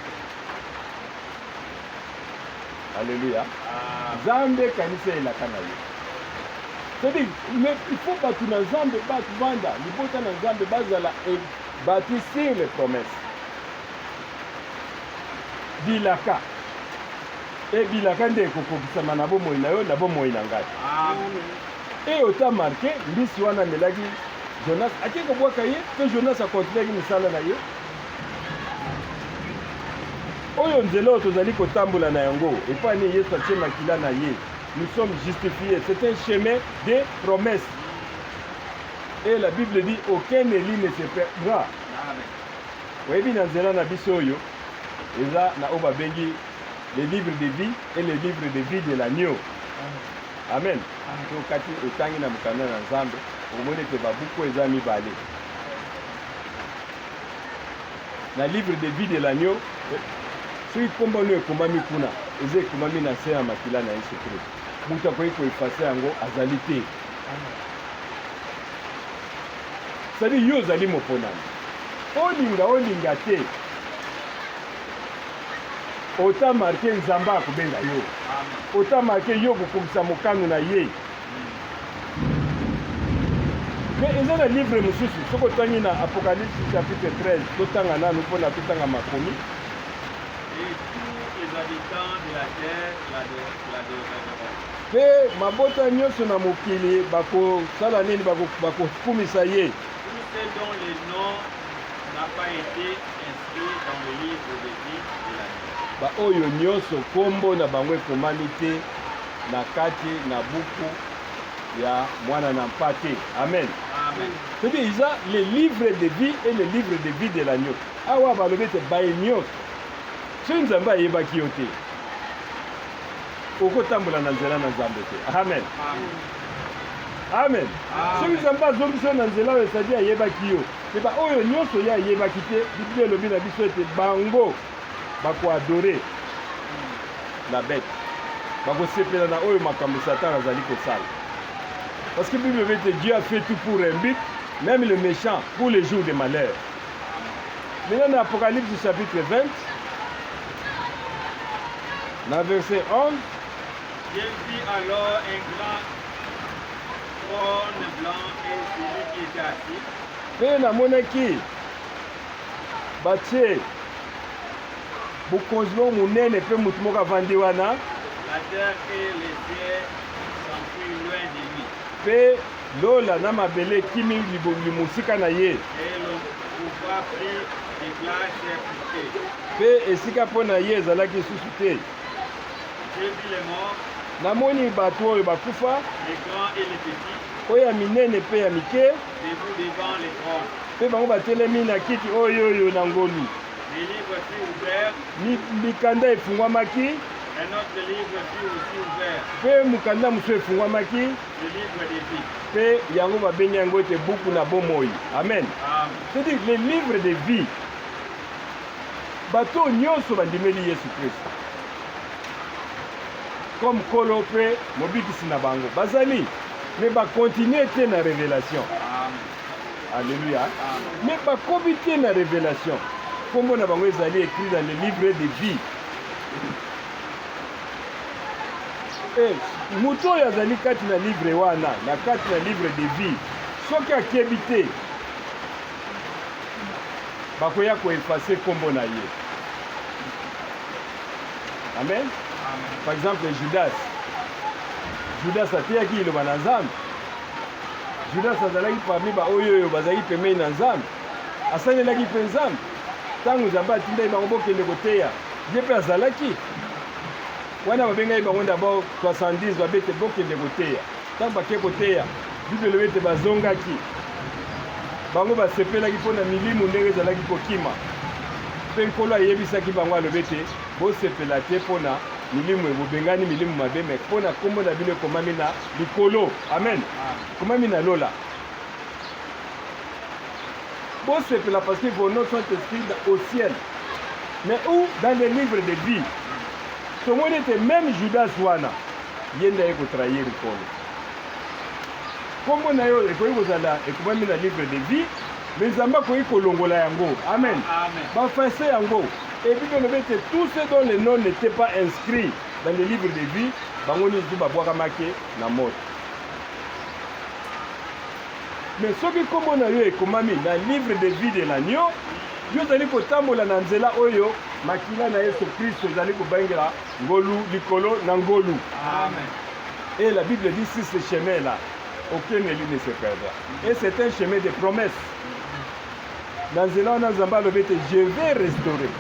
Alléluia. Nzambe kanisa elaka na yo. C'est-à-dire, mais il faut bato na Nzambe bato banda libota na Nzambe bazala bâti sur les promesses. Bilaka. E bilaka nde ekokokisama na bomoi na yo na bomoi na ngai. E ota marke mbisi wana amelaki Jonas ake kobwaka ye mpe Jonas akontinuaki mosala na ye. Oyo nzela oyo tozali kotambola na yango epai nini Yesu atie makila na ye, nous sommes justifiés. C'est un chemin de promesse. Et la Bible dit aucun élu ne se perdra. Oyebi na nzela na biso oyo eza na oyo babengi le livre de vie et le livre de vie de l'agneau. Amen. To kati otangi na mokanda na Nzambe okomona ete babuku eza mibale. Na livre de vie de l'agneau, soki nkombo no ekomami kuna, eza ekomami na nse ya makila na Yesu Kristo. Moto akoki koefase yango azali te. C'est-à-dire yo ozali moponami. Olinga olinga te. Ota marke Nzambe akobenga yo. Ota marke yo okokokisa mokano na ye. Mais eza na livre mosusu soki otangi na Apocalypse chapitre 13 totanga nanu mpo na totanga makomi. Et tous les habitants de la terre l'adoreront. Mpe mabota nyonso na mokili bakosala nini? Bakokumisa ye. Tous ceux dont les noms n'a pas été inscrit dans le livre de vie de l'agneau. Baoyo nyonso nkombo na bango ekomami te na kati na buku ya mwana na mpate. Amen. Amen. C'est-à-dire, eza le livre de vie et le livre de vie de l'agneau. Awa balobi ete baye nyonso soki Nzambe ayebaki yo te, okotambola na nzela na Nzambe te. Amen. Amen. Soki Nzambe azongisi yo na nzela oyo, c'est-à-dire ayebaki yo. Mpe baoyo nyonso ye ayebaki te, Biblia elobi na biso ete bango bakoadore la bête, bakosepela na oyo makambo Satan azali kosala. Parce que Bible elobi ete Dieu a fait tout pour un but, même le méchant pour le jour de malheur. Maintenant na Apocalypse chapitre 20, na verset 11. J'ai vu alors un grand trône blanc et celui qui était assis. Mpe namonaki batie bokonzi moko monene mpe moto moko avandi wana. La terre et les cieux s'enfuirent loin de lui. Mpe lola na mabele ekimi mosika na ye. Et l'on trouva plus de place pour eux. Mpe esika mpo na ye ezalaki lisusu te. J'ai vu les morts. Namoni bato oyo bakufa. Les grands et les petits. Oyo ya minene mpe ya mike. Debout devant le trône. Mpe bango batelemi na kiti oyo oyo na ngolu. Les livres furent ouverts. Mikanda efungwamaki. Un autre livre fut aussi ouvert. Mpe mokanda mosusu efungwamaki. Le livre de vie. Mpe yango babengi yango ete buku na bomoi. Amen. Amen. C'est-à-dire le livre de vie. Bato nyonso bandimeli Yesu Kristo comme Nkolo mpe mobikisi na bango bazali, mais bakontinue te na révélation. Alléluia. Mais bakobi te na révélation. Kombo na bango ezali écrit dans le livre de vie. E moto oyo azali kati na livre wana, na kati na livre de vie, soki akebi te, bakoya koefase nkombo na ye. Amen. Amen. Par exemple, Judas. Judas ateyaki liloba na Nzambe. Judas azalaki parmi baoyo oyo bazalaki pembeni na Nzambe, asalelaki mpe Nzambe. Ntango Nzambe atindaki bango bokende koteya, ye mpe azalaki wana. Babengaki bango d'abord 70, babete bokende koteya. Ntango bake koteya, Bible elobi ete bazongaki, bango basepelaki mpo na milimu ndenge ezalaki kokima. Mpe Nkolo ayebisaki bango, alobi ete bosepela te mpo na milimu ebobengani milimu mabe, me mpo na nkombo na bino ekomami na likolo. Amen. Ekomami na lola. Bosepela parce que vos noms sont inscrits au ciel. Mais où? Dans le livre de vie. Tomoni ete même Judas wana ye nde aye kotrahir Nkolo. Nkombo na yo ekoki kozala ekomami na livre de vie, mais Nzambe akoki kolongola yango. Amen. Amen. Baeffacer yango. Et Bible elobi ete tous ceux dont le nom n'était pas inscrit dans le livre de vie, bango nyonso babwakamaki na moto. Mais soki nkombo na yo ekomami na livre de vie de l'agneau, yo ozali kotambola na nzela oyo Makila na Yesu Kristo ezali kobengela ngolu likolo na ngolu. Amen. Et la Bible dit sur ce chemin-là, aucun élu ne se perdra. Et c'est un chemin de promesse. Na nzela wana Nzambe alobi ete je vais restaurer.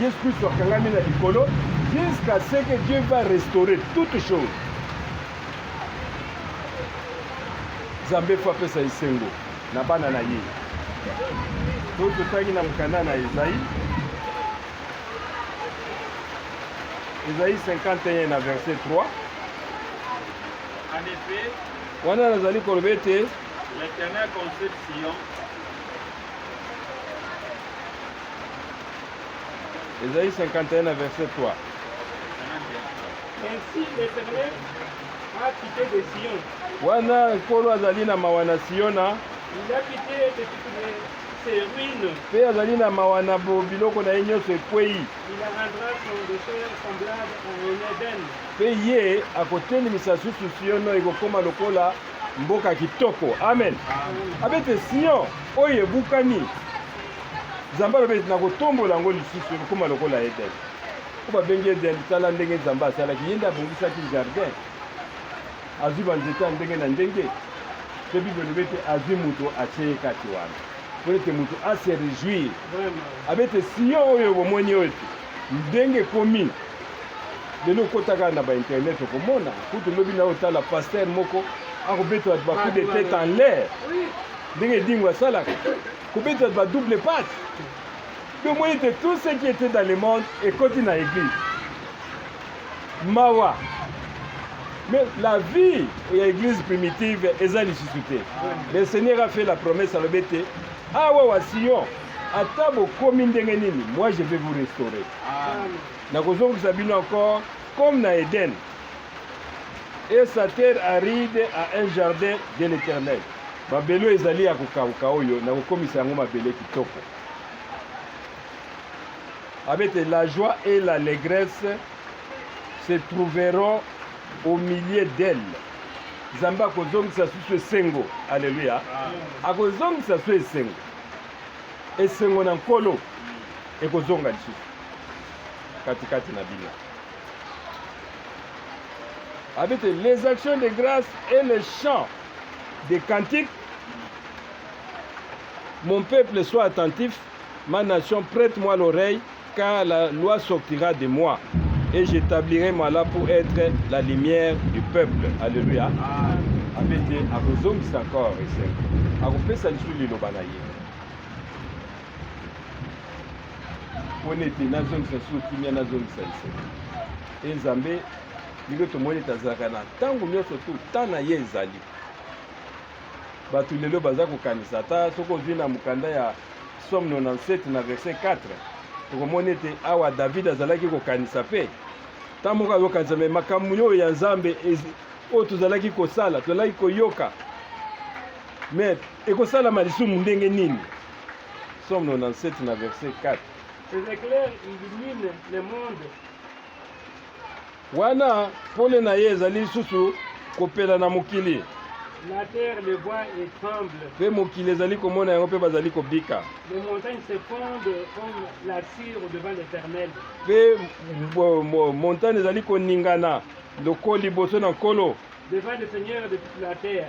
Yesu Kristo akangami na likolo jusqu'à ce que Dieu va restaurer toutes choses. Nzambe fo apesa esengo na bana na ye. To totangi na mokanda na Esaïe, Esaïe 51 na verset 3. En effet, wana nazali koloba ete l'Éternel console Sion. Esaïe 51 na verset 3. Ainsi l'Éternel a pitié de Sion. Wana Nkolo azali na mawa na Siona. Il a pitié de toutes ses ruines. Mpe azali na mawa na biloko na ye nyonso ekwei. Il rendra son désert semblable à un Éden. Mpe ye akotelemisa susu Siono, ekokoma lokola mboka kitoko. Amen. Abete Sion oyo ebukani, Nzambe alobi ete nakotombola yango lisusu, ekokoma lokola Eden. Oyo babengi Eden, tala ndenge Nzambe asalaki, ye nde abongisaki jardin, azwi banzete ya ndenge na ndenge, mpe Bible elobi ete azwi moto atie ye kati wana mpo ete moto a se réjouir. Abete Sion oyo bomoni oyo ete ndenge ekomi lelo, okota kaka na bainternet okomona kutu lobi na otala pasteur moko akobeta bato ba coup de tête en l'air ndenge Edingo asalaka kobeta bato ba double patte. Mpe omoni ete tout ce qui était dans le monde ekoti na église, mawa. Mais la vie ya église primitive eza lisusu te. Le Seigneur a fait la promesse, alobi ete awa wa Sion, ata bokomi ndenge nini, moi je vais vous restaurer, nakozongisa bino encore comme na Eden, et sa terre aride à un jardin de l'Éternel. Mabele ezali ya kokauka oyo nakokomisa yango mabele kitoko. Abete la joie et l'allégresse se trouveront au milieu d'elle. Nzambe akozongisa susu esengo. Alleluya. Akozongisa su esengo, esengo na Nkolo ekozonga lisusu katikati na bino. Abete les actions de grâce et les chants des cantiques. Mon peuple, soit attentif, ma nation, prête-moi l'oreille, car la loi sortira de moi et j'établirai moi là pour être la lumière du peuple. Alléluia. Abete akozongisa encore esengo, akopesa lisusu liloba na ye mpona ete nazongisa lisusu kimia, nazongisa esengo. E Nzambe, ndenge tomoni ete azalaka na ntango nyonso tu ta na ye ezali. Bato lelo baza kokanisa, ata soki ozwi na mokanda ya Psaume 97 na verset 4, tokomona ete awa David azalaki kokanisa, mpe ntango moko azokanisa me makambo oyo ya Nzambe oyo tozalaki kosala, tozalaki koyoka, me ekosalama lisumu ndenge nini? Psaume 97 na verset 4. Ses éclairs illuminent le monde. Wana pole na ye ezali lisusu kopela na mokili. La terre le voit et tremble. Mpe mokili ezali komona yango mpe bazali kobika. Les montagnes se fondent comme la cire devant l'Éternel. Mpe montagne ezali koningana loko liboso na Nkolo. Devant le Seigneur de toute la terre.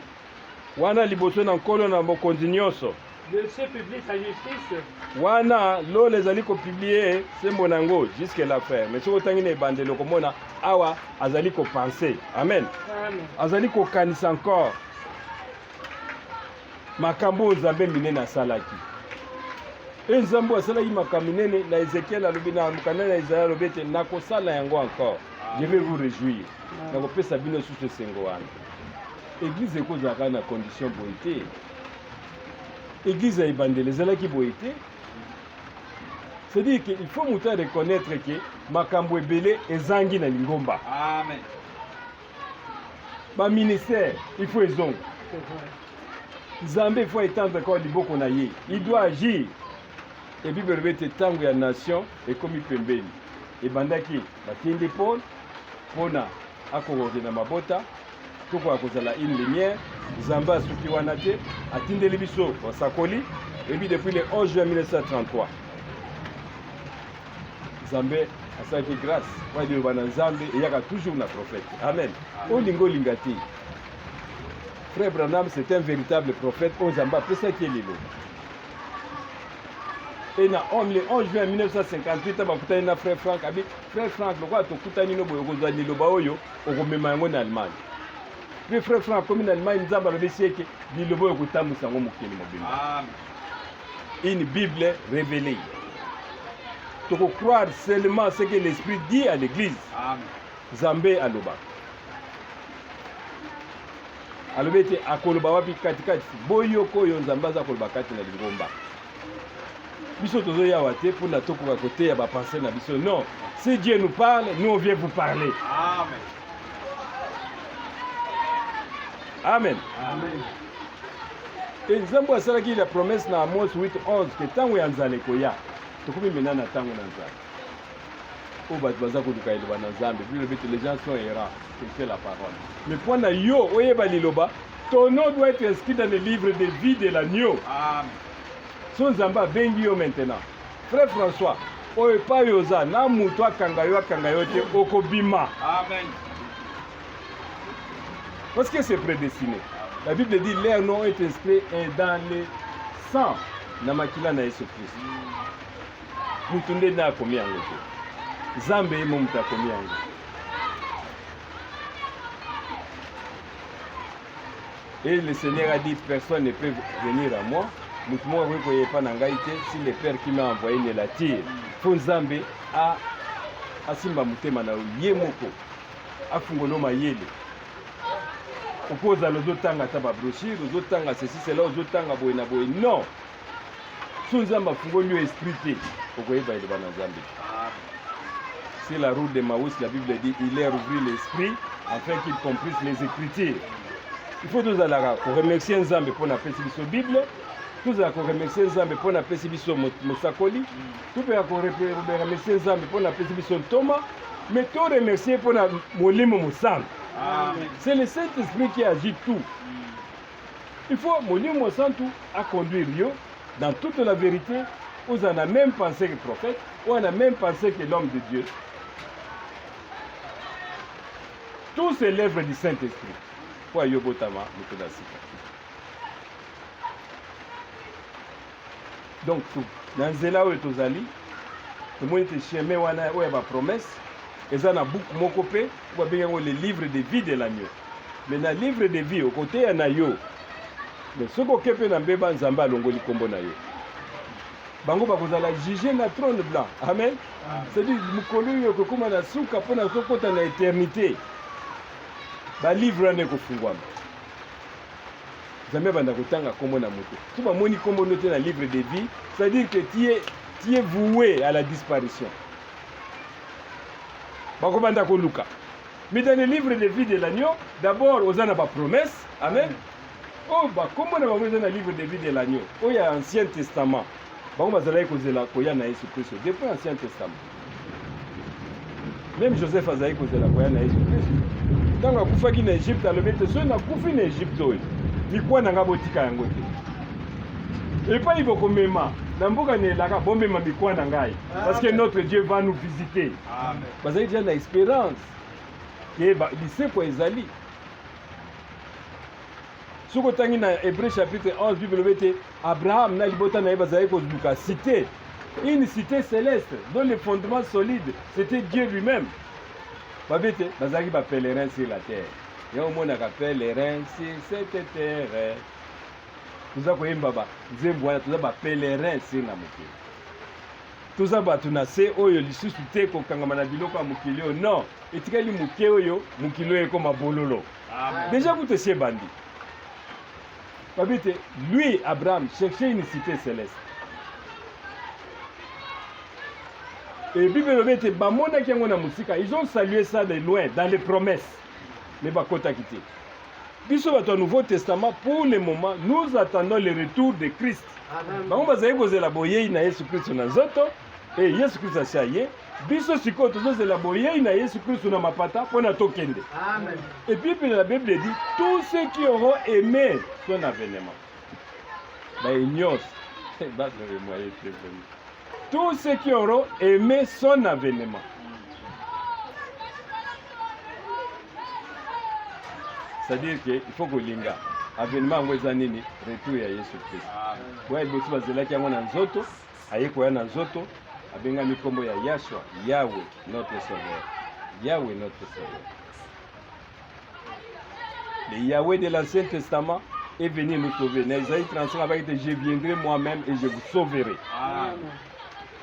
Wana liboso na Nkolo na mokonzi nyonso. Le ciel publie sa justice. Wana lola ezali kopublier sembo na yango jusque la fin. Mais soki otangi na ebandeli, okomona awa azali kopenser. Amen. Amen. Azali kokanisa encore makambo oyo Nzambe minene asalaki. E Nzambe oyo asalaki makambo minene na Ezekiel, alobi na mokanda na Isaïe, alobi ete nakosala yango encore, je vais vous réjouir, nakopesa bino lisusu esengo wana. Église ekozala kaka na condition boye te. Église ya ebandeli ezalaki boye te. C'est-à-dire que il faut moto reconnaître ke makambo ebele ezangi na lingomba. Amen. Baministère il faut ezonga. C'est vrai. Nzambe il faut étendre encore liboko na ye, il doit agir. E Bible elobi ete ntango ya nation ekomi pembeni. Ebandaki batindi Paul mpona akoka kokende mabota, tokoka kozala une lumière. Nzambe asuki wana te, atindeli biso basakoli. Ebi depuis le 11 juin 1933. Nzambe asalaki grâce mpo liloba na Nzambe eyaka toujours na prophète. Amen. Olinga olinga te. Frère Branham c'est un véritable prophète oyo Nzambe apesaki ye liloba. Et na le 11 juin 1958 bakutani na frère Frank abi frère Frank lokola tokutani no boye okozwa liloba oyo okomema yango na Allemagne. Puis frère Frank akomi na Allemagne Nzambe alobisi eke liloba oyo okotambwisa yango mokili mobimba. Une Bible révélée. Toko croire seulement ce que l'Esprit dit à l'église. Nzambe aloba. Alobi ete akoloba wapi katikati boyoko oyo Nzambe aza koloba kati na lingomba. Biso tozoyawa te mpona tokoka koteya ba pensée na biso. Non, si Dieu nous parle, nous on vient vous parler. Amen. Amen. Amen. E Nzambe asalaki la promesse na Amos 8:11 ke ntango ya nzala ekoya. Tokomi mena na ntango na nzala. Oyo bato baza koluka liloba na Nzambe. Bible elobi ete les gens sont errants, cherchez la parole. Mais mpo na yo oyeba liloba, ton nom doit être inscrit dans le livre de vie de l'agneau. Amen. So Nzambe abengi yo maintenant. Frère François, oyo epai oza na moto akanga yo akanga yo te okobima. Amen. Parce que c'est prédestiné. La Bible dit leur nom est inscrit dans le sang na makila na Yesu Christ. Mutu nde nde akomi yango te. Nzambe ye mo moto akomi yango. Et le Seigneur a dit, personne ne peut venir à moi. Moto moko akoki koya epai na ngai te si le Père qui m'a envoyé ne l'attire. Fo Nzambe a asimba motema na yo ye moko. Afungola yo mayele. Okozala ozotanga ata ba brochure, ozotanga ceci cela, ozotanga boye na boye. Non. So Nzambe afungoli yo esprit te, okoyeba eloba na Nzambe. Sur la route de Maus, la Bible dit, il leur ouvrit l'esprit afin qu'ils comprissent les Écritures. Il faut tozalaka koremercier Nzambe mpo na apesi biso Bible, tozala koremercier Nzambe mpo na apesi biso mosakoli, topeka koremercier Nzambe mpo na apesi biso ntoma, mais to remercier mpo na Molimo Mosantu. C'est le Saint-Esprit qui agit tout. Il faut Molimo Mosantu a conduire yo dans toute la vérité, oza na même pensée que prophète, oza na même pensée que l'homme de Dieu. Tout c'est l'œuvre du Saint-Esprit. Po ayo botama moto na sika. Donc na nzela oyo tozali tomoni te chemin wana oyo ya ba promesse eza na buku moko mpe oyo babengi yango le livre de vie de l'agneau. Mais na livre de vie okoteya na yo, mais soki oke mpe na mbeba Nzambe alongoli nkombo na yo. Bango bakozala juge na trône blanc. Amen. C'est-à-dire mokolo oyo okokoma na suka mpo na kokota na éternité, ba livre wana ekofungwama. Nzambe abanda kotanga nkombo na moto. Soki bamoni nkombo no te na livre de vie, c'est-à-dire que tu es voué à la disparition. Bakobanda koluka. Mais dans le livre de vie de l'agneau, d'abord oza na ba promesse. Amen. Oyo ba kombo na bango eza na livre de vie de l'agneau. Oyo ya Ancien Testament. Bango bazalaki kozela koya na Yesu Kristo depuis Ancien Testament. Même Joseph azalaki kozela koya na Yesu Kristo. Ntango akufaki na Egypte, alobi ete soki nakufi na Egypte oyo, mikuwa na ngai botika yango te. Epai bokomema na mboka na elaka, bomema mikuwa na ngai. Parce que notre Dieu va nous visiter. Amen. Bazali déjà na espérance ke lisekwa ezali. Soki otangi na Hébreu chapitre 11, Bible elobi ete Abraham na libota na ye bazalaki koluka cité, une cité céleste dont le fondement solide c'était Dieu lui-même. Babi ete bazalaki ba pèlerins sur la terre. Yango omonaka pèlerin sur cette terre. Toza koyemba ba nzembo wana, toza ba pèlerins sur na mokili. Toza bato na se oyo lisusu te kokangama na biloko ya mokili oyo. Non, etikali moke oyo mokili oyo ekoma bololo. Amen. Déjà kutu esi ebandi. Babi te, lui Abraham cherchait une cité céleste. Et Bible elobi ete bamonaki yango na mosika, ils ont salué ça de loin dans les promesses, mais bakotaki te. Biso bato ya Nouveau Testament, pour le moment, nous attendons le retour de Christ. Bango bazali kozela boyei na Yesu Kristo na nzoto, e Yesu Kristo asi aye. Biso sikoyo tozozela boyei na Yesu Kristo na mapata mpo na tokende. Amen. Et puis la Bible dit, tous ceux qui auront aimé son avènement, baye nyonso, bato moye te vraiment. Tous ceux qui auront aimé son avènement. C'est-à-dire que il faut kolinga avènement yango eza nini? Retour ya Yesu Christ. Boya liboso bazelaki yango na nzoto, aye koya na nzoto, abengami nkombo ya Yahshua, Yahweh notre sauveur. Yahweh notre sauveur. Le Yahweh de l'Ancien Testament est venu nous sauver. Dans Isaïe 35, avec dit, je viendrai moi-même et je vous sauverai. Amen.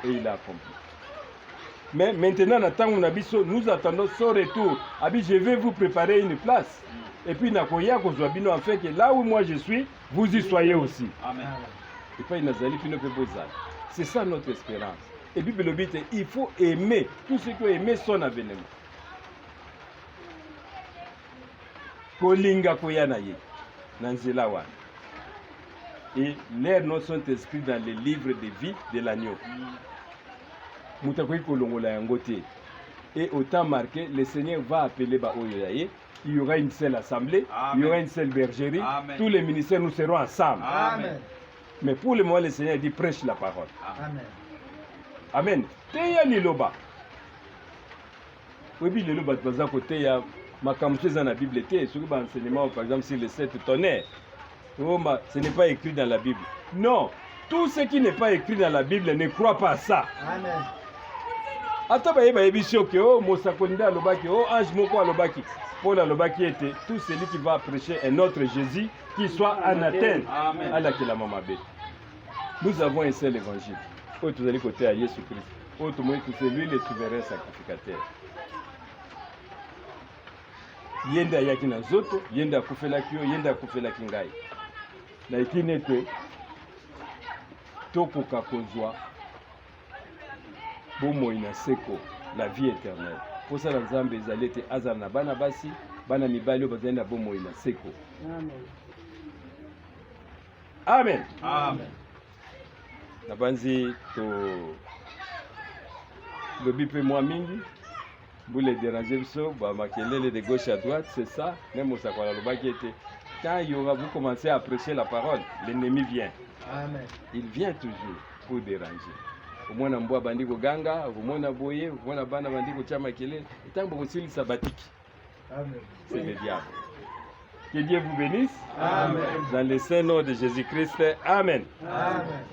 Et il a accompli. Mais maintenant, na tango na biso, nous attendons son retour. Abi, je vais vous préparer une place. Et puis, nakoya kozwa bino afin que là où moi je suis, vous y soyez aussi. Amen. Et puis, nazali bino pe bozala. C'est ça notre espérance. Et puis, elobi te, il faut aimer tous ceux qui ont aimé son avènement. Kolinga koya na ye na nzela wana. Et leurs noms sont inscrits dans le livre de vie de l'agneau. Moto akoki kolongola yango te. Et au temps marqué, le Seigneur va appeler ba oyo ya ye. Il y aura une seule assemblée, Amen. il y aura une seule bergerie. Amen. Tous les ministères, nous serons ensemble. Amen. Mais pour le moment, le Seigneur dit prêche la parole. Amen. Amen. Teya liloba. Oyebi lelo bato baza koteya makambo mosusu eza na Bible te. Soki ba enseignement par exemple sur les sept tonnerres, oh, ce n'est pas écrit dans la Bible. Non, tout ce qui n'est pas écrit dans la Bible ne croit pas à ça. Amen. Ata baye bayebisi yo ke oh, mosakoli nde alobaki, oh, ange moko alobaki. Paul alobaki ete tout celui qui va prêcher un autre Jésus qui soit anathème, Amen. alakelama mabe. Nous avons un seul évangile oyo tozali koteya, Yesu Christ oyo tomoni, c'est lui le souverain sacrificateur. Ye nde ayaki na nzoto, ye nde akufelaki yo, ye nde akufelaki ngai. Na ekini ete tokoka kozwa bomoi na seko, la vie éternelle. Mposa na Nzambe ezali ete azala na bana basi, bana mibali oyo bazali na bomoi na seko. Amen. Amen. Amen. Nabanzi to lobi mpe mwa mingi, mbula edérange biso, bamakelele de gauche à droite. C'est ça même mosakola alobaki ete quand il y aura, vous commencez à prêcher la parole, l'ennemi vient. Amen. Il vient toujours pour déranger. Omona mbwa bandi koganga, omona boye, omona bana bandi kotia makelele, ntango bokosilisa batiki. Amen. C'est le diable. Que Dieu vous bénisse. Amen. Dans le saint nom de Jésus-Christ, amen. Amen.